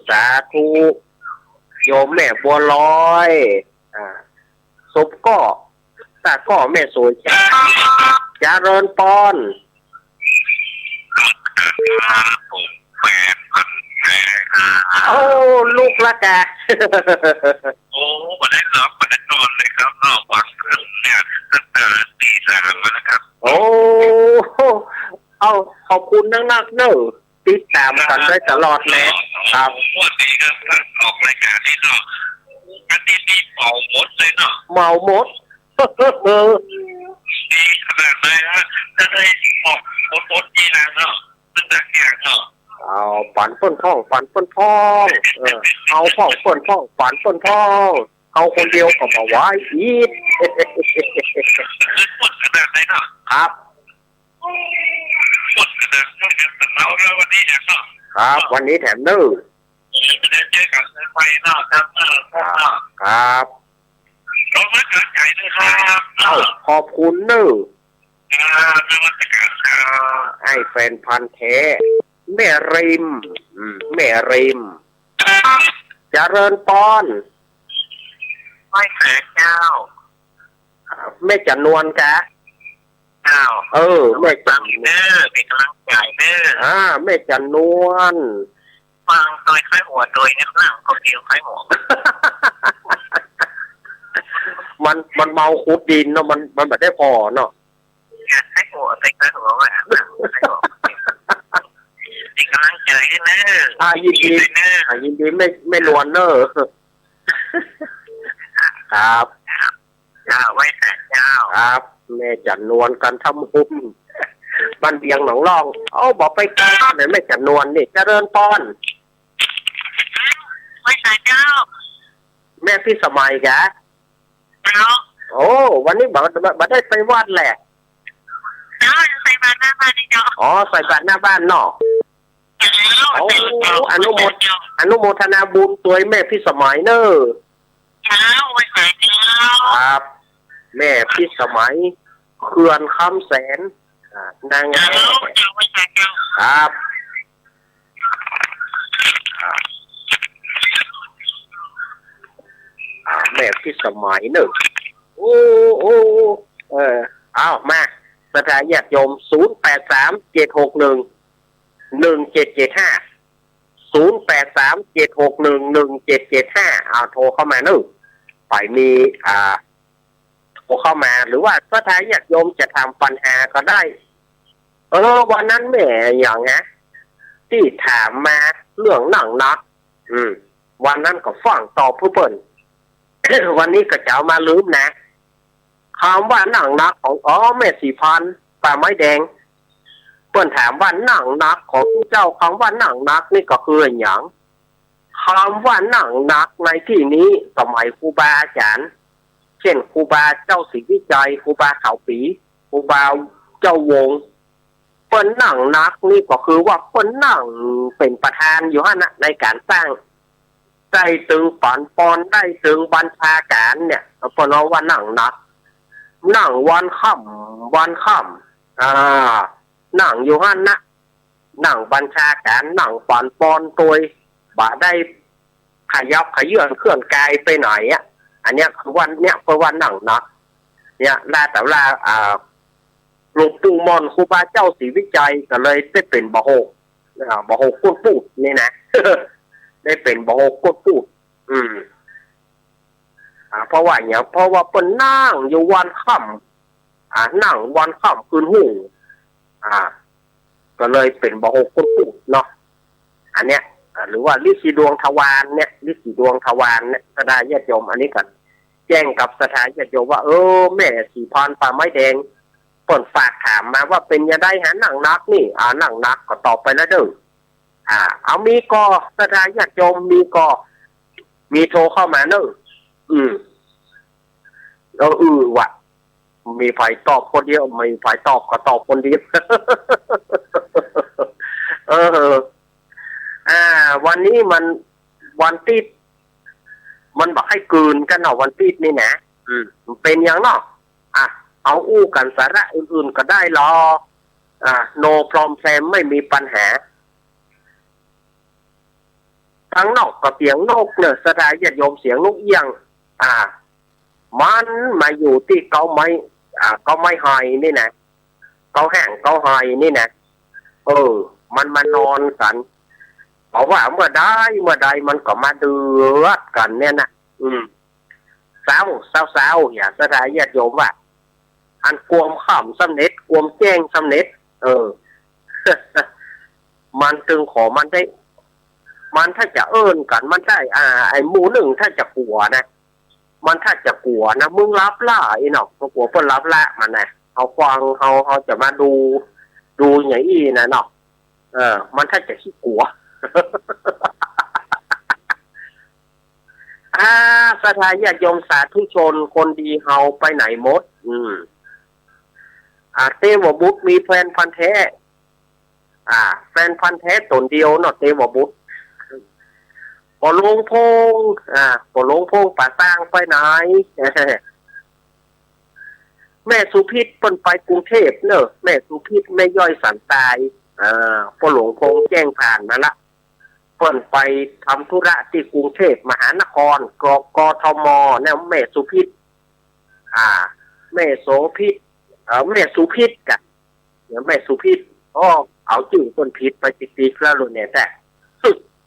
สาธุ โยมแม่บัวลอย อ่า สมก็ ตาก็แม่สวย เจริญปอน ครับผม แฟนพันธุ์แท้ครับ โอ้ ลูกละกะ โอ้ บ่ได้หลับ บ่ได้นอนเลยครับเนาะ ฟังเนี่ย ตั้งแต่ตีสามแล้วนะครับ โอ้ เอา ขอบคุณนักๆ เน่อ ติดต๋ามกั๋นได้ตลอดเลย ครับ งวดนี้ก็ออกรายการนี้เนาะ อาทิตย์นี้เหมาหมดเลยเนาะ เหมาหมด ดีขนาดไหนฮะ จะได้ออกหมดๆ นี่นะเนาะ มันจะเสี่ยงเนาะ เอา ปันเปิ้นพ่อง ปันเปิ้นพ่อง เออ เอาพ่องเปิ้นพ่อง ปันเปิ้นพ่อง เอาคนเดียวก็บ่ไหวอีก หมดขนาดไหนเนาะ ครับ หมดขนาด ช่วยกันแต่เช้าแล้ววันนี้เนี่ยเนาะ ครับ วันนี้แถมเน่อ เดี๋ยวเจอกันใหม่เนาะครับ เออ ครับ ครับ ขอบคุณครับ เอ้า ขอบคุณเน่อ ครับ นมัสการครับ ไอ้แฟนพันธุ์แท้ แม่ริม อืม แม่ริม เจริญปอน ไหว้สาเจ้า แม่จันนวลกะ อ้าว เออ แม่จัน ฟังเน่อ เป๋นก๋ำลังใจ๋เน่อ อ่า แม่จันนวล ฟังโตยไข้หัวโตยเนี่ย ฟังคนเดียวไข้หัว มัน มันเมาขุดดินเนาะ มัน มันบ่ได้ผ่อเนาะ ไข้หัว ไข้หัวว่ะ ไข้หัว เป๋นก๋ำลังใจ๋เน่อ อ่า ยินดี ยินดีเน่อ อ่า ยินดีแม่ แม่นวลเน่อ ครับ เจ้า ไหว้สาเจ้า ครับ แม่จันนวล กันทำบุญ บ้านเวียงหนองล่อง เอ้า บ่ไปกราบเลย แม่จันนวลนี่ เจริญปอน ไหว้สาเจ้า แม่พิสมัยกะ เจ้า โอ้ วันนี้บ่ บ่ บ่ได้ไปวัดแหละ เจ้า ใส่บาตรหน้าบ้านนี่เจ้า อ๋อ ใส่บาตรหน้าบ้านเนาะ เจ้า โอ้ อนุโมท- อนุโมทนาบุญตวยแม่พิสมัยเน่อ เจ้า ไหว้สาเจ้า ครับ แม่พิสมัย เขื่อนคำแสน อ่า นางแอ่ เจ้า เจ้า ไหว้สาเจ้า ครับ อ่า อ่า แม่พิสมัยเน่อ โอ้ โอ้ เออ เอา มา ศรัทธาญาติโยม ศูนย์แปดสาม เจ็ดหกหนึ่ง หนึ่งเจ็ดเจ็ดห้า ศูนย์แปดสาม เจ็ดหกหนึ่ง หนึ่งเจ็ดเจ็ดห้า อ่า โทรเข้ามาเน่อ ไปมี อ่า โทรเข้ามา หรือว่าศรัทธาญาติโยมจะถามปัญหาก็ได้ เออ วันนั้นแม่อย่างนะ ตี้ถามมาเรื่องหนังหนัก อืม วันนั้นก็ฟั่งตอบเปื้อเปิ้น วันนี้ก็จะเอามาลืมนะ กำว่าหนังหนักของ อ๋อ แม่ศรีพร ป่าไม้แดง เปิ้นถามว่าหนังหนักของเจ้า กำว่าหนังหนักนี่ก็คืออะหยัง กำว่าหนังหนักในตี้นี้ สมัยครูบาอาจ๋ารย์ เจ้นครูบาเจ้าศรีวิชัย ครูบาขาวปี ครูบาเจ้าวงศ์ เปิ้นหนังหนักนี่ก็คือว่าเปิ้นหนังเป๋นประธานอยู่หั้นนะ ในก๋านสร้าง ได้ตึงป๋านปอน ได้ตึงบัญชาก๋านเนี่ย เปิ้นว่าหนังหนัก หนังวันค่ำ วันค่ำ อ่า หนังอยู่หั้นนะ หนังบัญชาก๋าน หนังป๋านปอนตวย บ่ได้ขยับเขยื้อนเคลื่อนกายไปไหนอะ อันเนี้ยคือว่า เนี่ย เปิ้นว่าหนังหนัก เนี่ย ลาแต่ว่า อ่า หลวงปู่หม่อนครูบาเจ้าศรีวิชัยก็เลยได้เป๋นบ่าหก อ่า บ่าหกก้นปูดนี่นะ ได้เป๋นบ่าหกก้นปูด อืม อ่า เพราะว่าหยัง เพราะว่าเปิ้นหนังอยู่วันค่ำ อ่า หนังวันค่ำคืนฮู้ อ่า ก็เลยเป๋นบ่าหกก้นปูดเนาะ อันเนี้ย อ่า หรือว่าฤๅษีดวงทวารเนี่ย ฤๅษีดวงทวารเนี่ย ศรัทธาญาติโยม อันนี้ก็แจ้งกับศรัทธาญาติโยมว่า เออ แม่ศรีพร ป่าไม้แดง เปิ้นฝากถามมาว่าเป๋นจะใดหาหนังหนักนี่ อ่า หนังหนักก็ตอบไปแล้วเด้อ อ่า เอามีก่อ ศรัทธาญาติโยมมีก่อ มีโทรเข้ามาเน่อ อืม เออ อือว่ะ มีใผตอบคนเดียว มีใผตอบก็ตอบคนเดียว เออ อ่า วันนี้มันวันติ๊ด มันบ่ใค่กืนกั๋นเนาะ วันติ๊ดนี่นะ อืม เป๋นหยังเนาะ อ่ะ เอาอู้กั๋น สาระอื่นๆ ก็ได้ลอ อ่า no problem ไม่มีปัญหา ตังนอกก็เสียงนกเน่อ ศรัทธาญาติโยม เสียงนกเอี้ยง อ่า มันมาอยู่ตี้เก๊าไม้ อ่า เก๊าไม้ไฮนี่นะ เก๊าแห้งเก๊าไฮนี่นะ เออ มันมานอนกั๋น เพราะว่าเมื่อใด เมื่อใดมันก็มาเดือดกั๋นเนี่ยนะ อืม เศร้า เศร้า เศร้า เนี่ย ศรัทธาญาติโยมว่า อันความค่ำสำเร็จ ความแจ้งสำเร็จ เออ มันตึงขอมันได้ มันถ้าจะเอิ้นกั๋น มันได้ อ่า ไอ้หมู่นึ่งถ้าจะกั๋วนะ มันถ้าจะกั๋วนะ มึงหลับละ ไอ้น้อง มันกั๋วเปิ้นหลับละ มันนะ เฮาฟัง เฮา เฮาจะมาดู ดูอย่างอี้นะเนาะ เออ มันถ้าจะขี้กั๋ว อ่า ศรัทธาญาติโยมสาธุชนคนดีเฮาไปไหนหมด อืม อ่า เตวบุตรมีแฟนพันธุ์แท้ อ่า แฟนพันธุ์แท้ต๋นเดียวเนาะ เตวบุตร ป้อหลวงพงษ์ อ่า ป้อหลวงพงษ์ป่าซางไปไหน แม่สุพิษเปิ้นไปกรุงเทพฯเน่อ แม่สุพิษ แม่ย้อยสันตาย อ่า ป้อหลวงพงษ์แจ้งผ่านมาละ เปิ้นไปทำธุระตี้กรุงเทพฯมหานคร ก- กทม เนี่ย แม่สุพิษ อ่า แม่โสพิษ เอ่อ แม่สุพิษกะ เดี๋ยวแม่สุพิษ อ้อ เอาจื้อเปิ้นผิดไปติ๊กๆ แล้วลูกเนี่ย แต่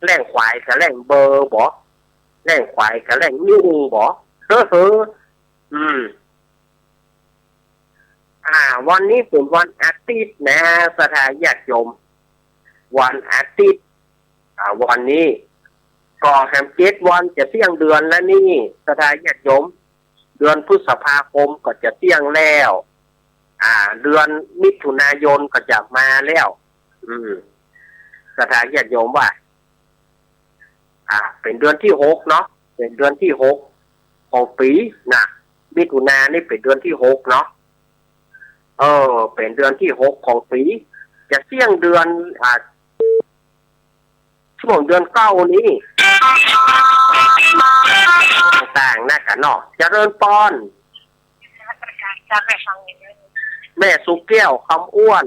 แล่งขวายกับแล่งเบอร์บ่ แล่งขวายกับแล่งนิ้วบ่ เฮ้อ เฮ้อ อืม อ่า วันนี้เป๋นวันอาทิตย์นะ ศรัทธาญาติโยม วันอาทิตย์ อ่า วันนี้ ก็แหมเจ็ดวันจะเตี้ยงเดือนแล้วนี่ ศรัทธาญาติโยม เดือนพฤษภาคมก็จะเตี้ยงแล้ว อ่า เดือนมิถุนายนก็จะมาแล้ว อืม ศรัทธาญาติโยมว่า อ่า เป๋นเดือนตี้หกเนาะ เป๋นเดือนตี้หกของปี๋นะ มิถุนานี่เป๋นเดือนตี้หกเนาะ เออ เป๋นเดือนตี้หกของปี๋ จะเตี้ยงเดือน อ่า ช่วงเดือนเก้านี้ ต่างๆ นะกะเนาะ เจริญปอน แม่สุแก้ว คำอ้วน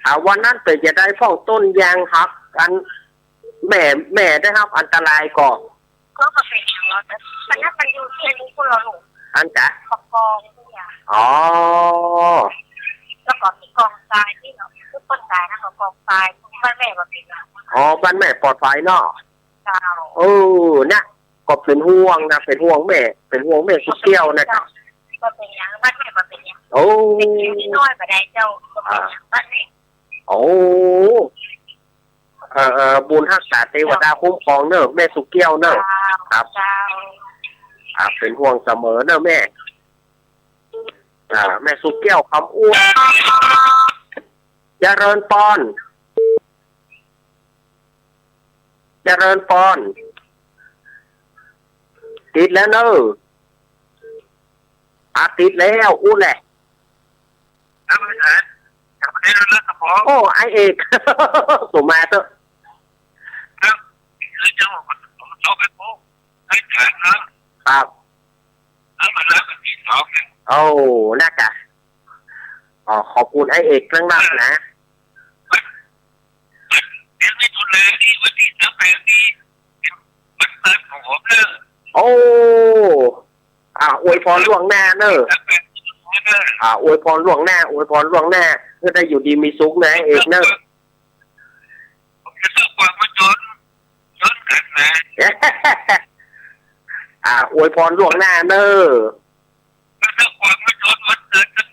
อ่า วันนั้นเป๋นจะใดพ่องต้นยางหัก อัน แม่ แม่ได้ฮับอันตรายก่อ ก็บ่เป๋นหยังหรอก มันนั่นมันอยู่ที่อันนี้พู้นล่ะลูก อันจ๊ะ กอง อ๋อ แล้วก็มีกองทรายนี่เนาะ คือคนต๋ายนะ ก็กองทราย บ้านแม่บ่เป๋นหยัง อ๋อ บ้านแม่ปลอดภัยเนาะ เจ้า เออ นะ ก็เป๋นห่วงนะ เป๋นห่วงแม่ เป๋นห่วงแม่สุแก้วนะ บ่เป๋นหยัง บ้านแม่บ่เป๋นหยัง โอ้ เป๋นเพียงนิดหน้อยบ่ได้เจ้า บ่เป๋นหยัง อ่า บ้านแม่ โอ้ เอ่อ เอ่อ บุญฮักษาเตวดาคุ้มครองเน่อ แม่สุแก้วเน่อ เจ้า ครับ เจ้า อ่า เป๋นห่วงเสมอเน่อแม่ อ่า แม่สุแก้ว คำอ้วน เจริญปอน เจริญปอน ติดแล้วเน่อ อ่ะ ติดแล้ว อู้แหละ โอ้ ไอ้เอก ส่งมาเถอะ ครับ โอ้ นะกะ อ๋อ ขอบคุณไอ้เอกมากๆ นะ เดือนมิถุนานี่วันตี้ซาวแปดนี่วันเกิดของผมเน่อ โอ้ อ่า อวยพรล่วงหน้าเน่อ ซาวแปดเน่อ อ่า อวยพรล่วงหน้า อวยพรล่วงหน้า เพื่อได้อยู่ดีมีสุขนะไอ้เอกเน่อ ผมจะซื้อกวางมาจน จนกันนะ อ่า อวยพรล่วงหน้าเน่อ จะซื้อกวางมาจนวันเกิดนะ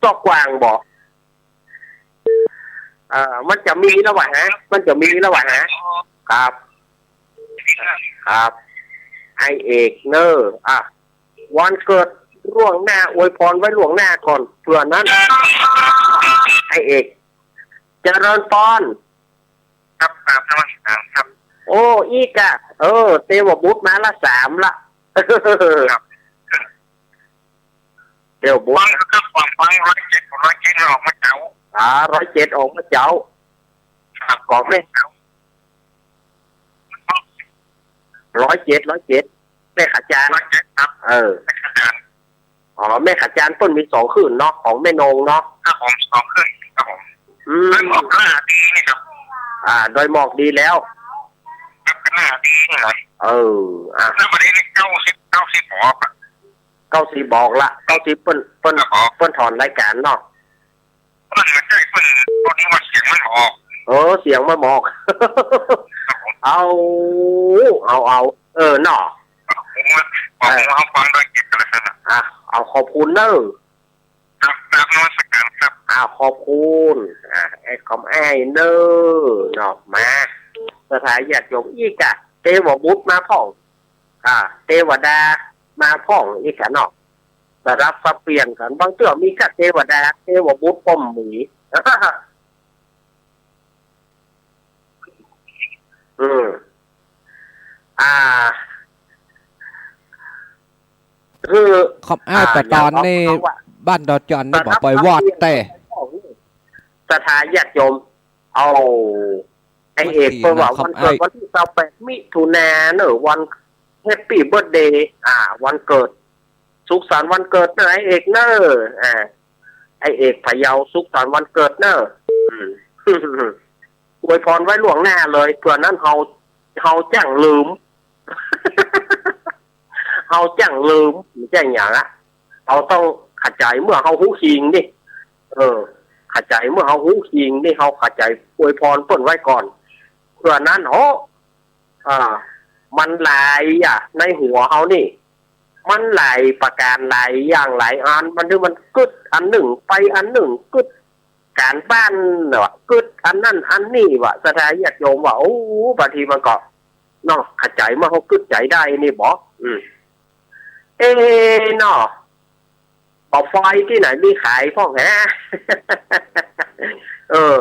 ซอกกวางบ่ เอ่อ มันจะมีแล้ววะฮะ มันจะมีแล้ววะฮะ ครับ ครับ ไอ้เอกเน่อ อ่ะ วันเกิดล่วงหน้า อวยพรไว้ล่วงหน้าก่อน เผื่อนั้น ไอ้เอก เจริญปอน ครับ กราบนมัสการครับ โอ้ อี้กะ เออ เตวบุตรมาละสามละ ครับ เตวบุตร ฟังครับ ฟัง ฟัง ร้อยเจ็ด ร้อยเจ็ดออกมาเจ๊า อ่า ร้อยเจ็ดออกมาเจ๊า ครับ ของแม่ ร้อยเจ็ด ร้อยเจ็ด แม่ขจาร ร้อยเจ็ด ครับ เออ แม่ขจาร อ๋อ แม่ขจารเปิ้นมีสองขึ้นเนาะ ของแม่นงเนาะ ครับผม สองขึ้น ครับผม อืม ดอยหมอกก็น่าดีนี่ครับ อ่า ดอยหมอกดีแล้ว ครับ ก็น่าดีนี่แหละ เออ อ่ะ แล้ววันนี้นี่เก้าสิบ เก้าสิบออกอะ เก้าสิบออกละ เก้าสิบเปิ้น เปิ้น ครับผม เปิ้นถอนรายการเนาะ มันบ่ใจ้เปิ้น พอดีว่าเสียงมันบ่ออก เออ เสียงมันบ่ออก ครับผม เอา เอา เอา เออ เนาะ ผมว่า ผมว่าฟังได้เจ็บกันแล้วนะ อ่ะ เอาขอบคุณเน่อ ครับ กราบนมัสการครับ อ่า ขอบคุณ อ่า ไอ้คำอ้ายเน่อ เนาะ มา ศรัทธาญาติโยม อี้กะ เตวบุตรมาพ่อง อ่า เตวดามาพ่อง อี้กะเนาะ สลับสับเปลี่ยนกั๋น บางเตื้อมีกะเตวดา เตวบุตรป้อมหมี อืม อ่า คือ คำอ้าย อ่า ปะตอนนี่ อย่างของเขาอะ บ้านดอจอนนี่ สลับ บ่ปล่อยวอด สับเปลี่ยน แต่ ศรัทธาญาติโยม เอา ไอ้เอก เปิ้นว่าวันเกิดวันตี้ซาวแปดมิถุนาเน่อ วันแฮปปี้เบิร์ธเดย์ อ่า วันเกิด สุขสันต์วันเกิดเน่อไอ้เอกเน่อ อ่า ไอ้เอกพะเยา สุขสันต์วันเกิดเน่อ อืม อวยพรไว้ล่วงหน้าเลย เผื่อนั้นเฮา เฮาจั้งลืม เฮาจั้งลืม บ่ใจ้หยังอะ เฮาต้องขะใจ๋เมื่อเฮาฮู้จริงนี่ เออ ขะใจ๋เมื่อเฮาฮู้จริงนี่ เฮาขะใจ๋อวยพรเปิ้นไว้ก่อน เผื่อนั้น โห อ่า มันหลายอะ ในหัวเฮานี่ มันหลายประก๋าน หลายอย่าง หลายอัน มัน มันกึ๊ดอันนึ่ง ไปอันนึ่ง กึ๊ดก๋านบ้านเนาะ กึ๊ดอันนั้นอันนี้วะ ศรัทธาญาติโยมว่า โอ้ บางทีมันก็ เนาะ ขะใจ๋เมื่อเฮากึ๊ดใจ๋ได้นี่บ่ อืม เอ๊ะ เนาะ บ่อไฟตี้ไหนมีขายพ่องฮะ เออ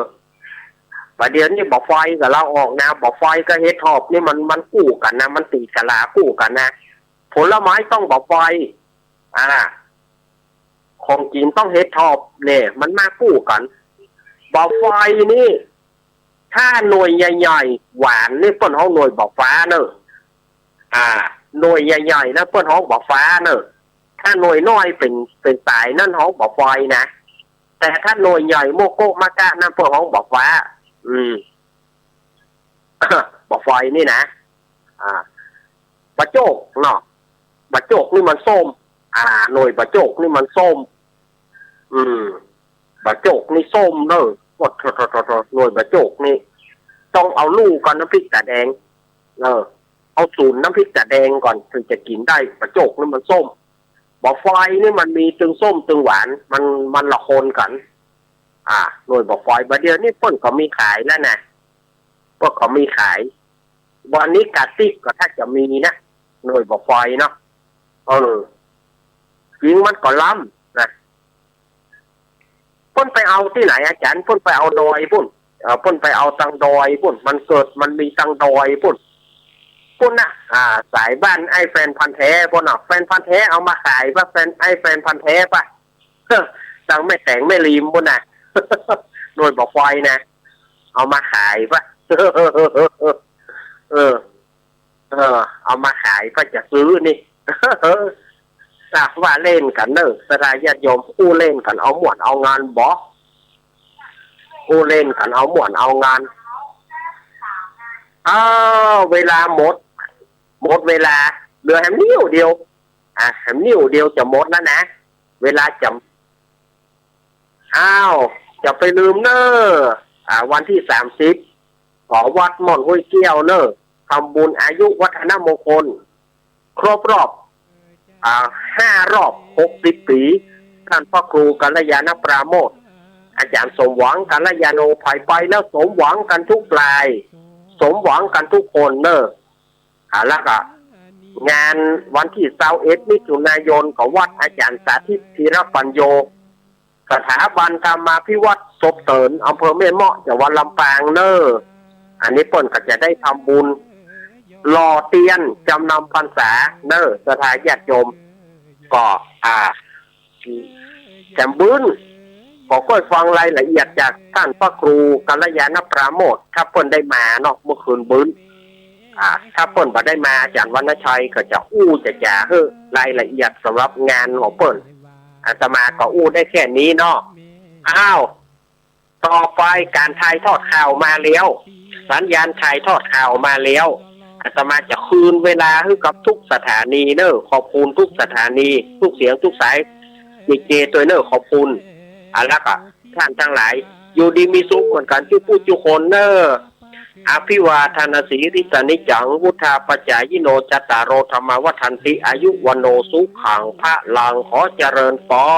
บ่าเดี่ยวนี้บ่อไฟกับลาวออกนะ บ่อไฟกับเห็ดถอบนี่มัน มันกู้กั๋นนะ มันตี๋สลากู้กั๋นนะ ผลไม้ต้องบ่อไฟ อ่า ของกิ๋นต้องเห็ดถอบ เนี่ย มันมากู้กั๋น บ่อไฟนี่ ถ้าหน่วยใหญ่ๆ หวานนี่เปิ้นฮ้องหน่วยบ่าฟ้าเน่อ อ่า หน่วยใหญ่ๆ นะเปิ้นฮ้องบ่าฟ้าเน่อ ถ้าหน่วยน้อยเป๋น เป๋นสายนั้นฮ้องบ่าฟอยนะ แต่ถ้าหน่วยใหญ่โมโก้มะกะนั้นเปิ้นฮ้องบ่าฟ้า อืม บ่าฟอยนี่นะ อ่า บ่าโจกเนาะ บ่าโจกนี่มันส้ม อ่า หน่วยบ่าโจกนี่มันส้ม อืม บ่าโจกนี่ส้มเน่อ โอ้ โถ โถ โถ โถ หน่วยบ่าโจกนี่ ต้องเอาลู่ก่อนน้ำพริกต๋าแดง เออ เอาสูนน้ำพริกต๋าแดงก่อน เถิงจะกิ๋นได้ บ่าโจกนี่มันส้ม บ่าฟอยนี่มันมีตึงส้มตึงหวาน มัน มันละคนกั๋น อ่า หน่วยบ่าฟอย บ่าเดี่ยวนี้เปิ้นก็มีขายแล้วนะ เปิ้นก็มีขาย วันนี้กะติ๊บก็ถ้าจะมีนะ หน่วยบ่าฟอยเนาะ เออ จริงมันก็ล้ำนะ เปิ้นไปเอาตี้ไหนอาจ๋ารย์ เปิ้นไปเอาดอยปุ้น เอ่อ เปิ้นไปเอาตังดอยปุ้น มันเกิดมันมีตังดอยปุ้น ปุ้นน่ะ อ่า สายบ้านไอ้แฟนพันธุ์แท้ปุ้นน่ะ แฟนพันธุ์แท้เอามาขายปะ แฟน ไอ้แฟนพันธุ์แท้ปะ ตังแม่แต๋งแม่ริมปุ้นน่ะ หน่วยบ่าฟอยนะ เอามาขายปะ เออ เออ เอามาขายปะ จะซื้อนี่ ถ้าว่าเล่นกั๋นเน่อ ศรัทธาญาติโยม อู้เล่นกั๋นเอาม่วนเอางานบ่ อู้เล่นกั๋นเอาม่วนเอางาน อ้าว เวลาหมด หมดเวลา เหลือแหมนิ้วเดียว อ่ะ แหมนิ้วเดียวจะหมดแล้วนะ เวลาจะ อ้าว จะไปลืมเน่อ อ่า วันตี้สามสิบ ขอวัดม่อนห้วยแก้วเน่อ ทำบุญอายุวัฒนมงคล ครบรอบ อ่า ห้ารอบ หกสิบปี๋ ต้านพระครูกัลยาณปราโมทย์ อาจ๋ารย์สมหวัง กัลยาโณ ใผไปแล้วสมหวังกั๋นกู้ราย สมหวังกั๋นกู้คนเน่อ อ่า แล้วก็งานวันตี้ซาวเอ็ด มิถุนายน ก็วัดอาจ๋ารย์สาธิต ธีรปัญโญ สถาบันธรรมาภิวัฒน์ศพเติ๋น อำเภอแม่เมาะ จังหวัดลำปางเน่อ อันนี้เปิ้นก็จะได้ทำบุญ หล่อเตียน จ๋ำนำพรรษาเน่อ ศรัทธาญาติโยม ก็ อ่า แถมบึ้น ก็ค่อยฟังรายละเอียดจากต้านพระครูกัลยาณปราโมทย์ ถ้าเปิ้นได้มาเนาะ เมื่อคืนบึ้น อ่า ถ้าเปิ้นบ่ได้มา อาจ๋ารย์วรรณชัยก็จะอู้จะจ๋าหื้อรายละเอียดสำหรับงานของเปิ้น อาตมาก็อู้ได้แค่นี้เนาะ อ้าว ต่อไปก๋านถ่ายทอดข่าวมาแล้ว สัญญาณถ่ายทอดข่าวมาแล้ว อาตมาจะคืนเวลาหื้อกับกู้สถานีเน่อ ขอบคุณกู้สถานี กู้เสียงกู้สาย ดีเจตวยเน่อ ขอบคุณ อ่ะ แล้วก็ต้านตังหลาย อยู่ดีมีสุขเหมือนกั๋นกู้ผู้กู้คนเน่อ อภิวาทนสีลิสนิจจัง วุฑฒาปจายิโน จัตตาโร ธัมมา วัฑฒันติ อายุ วัณโณ สุขัง พลัง ขอเจริญปอ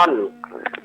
น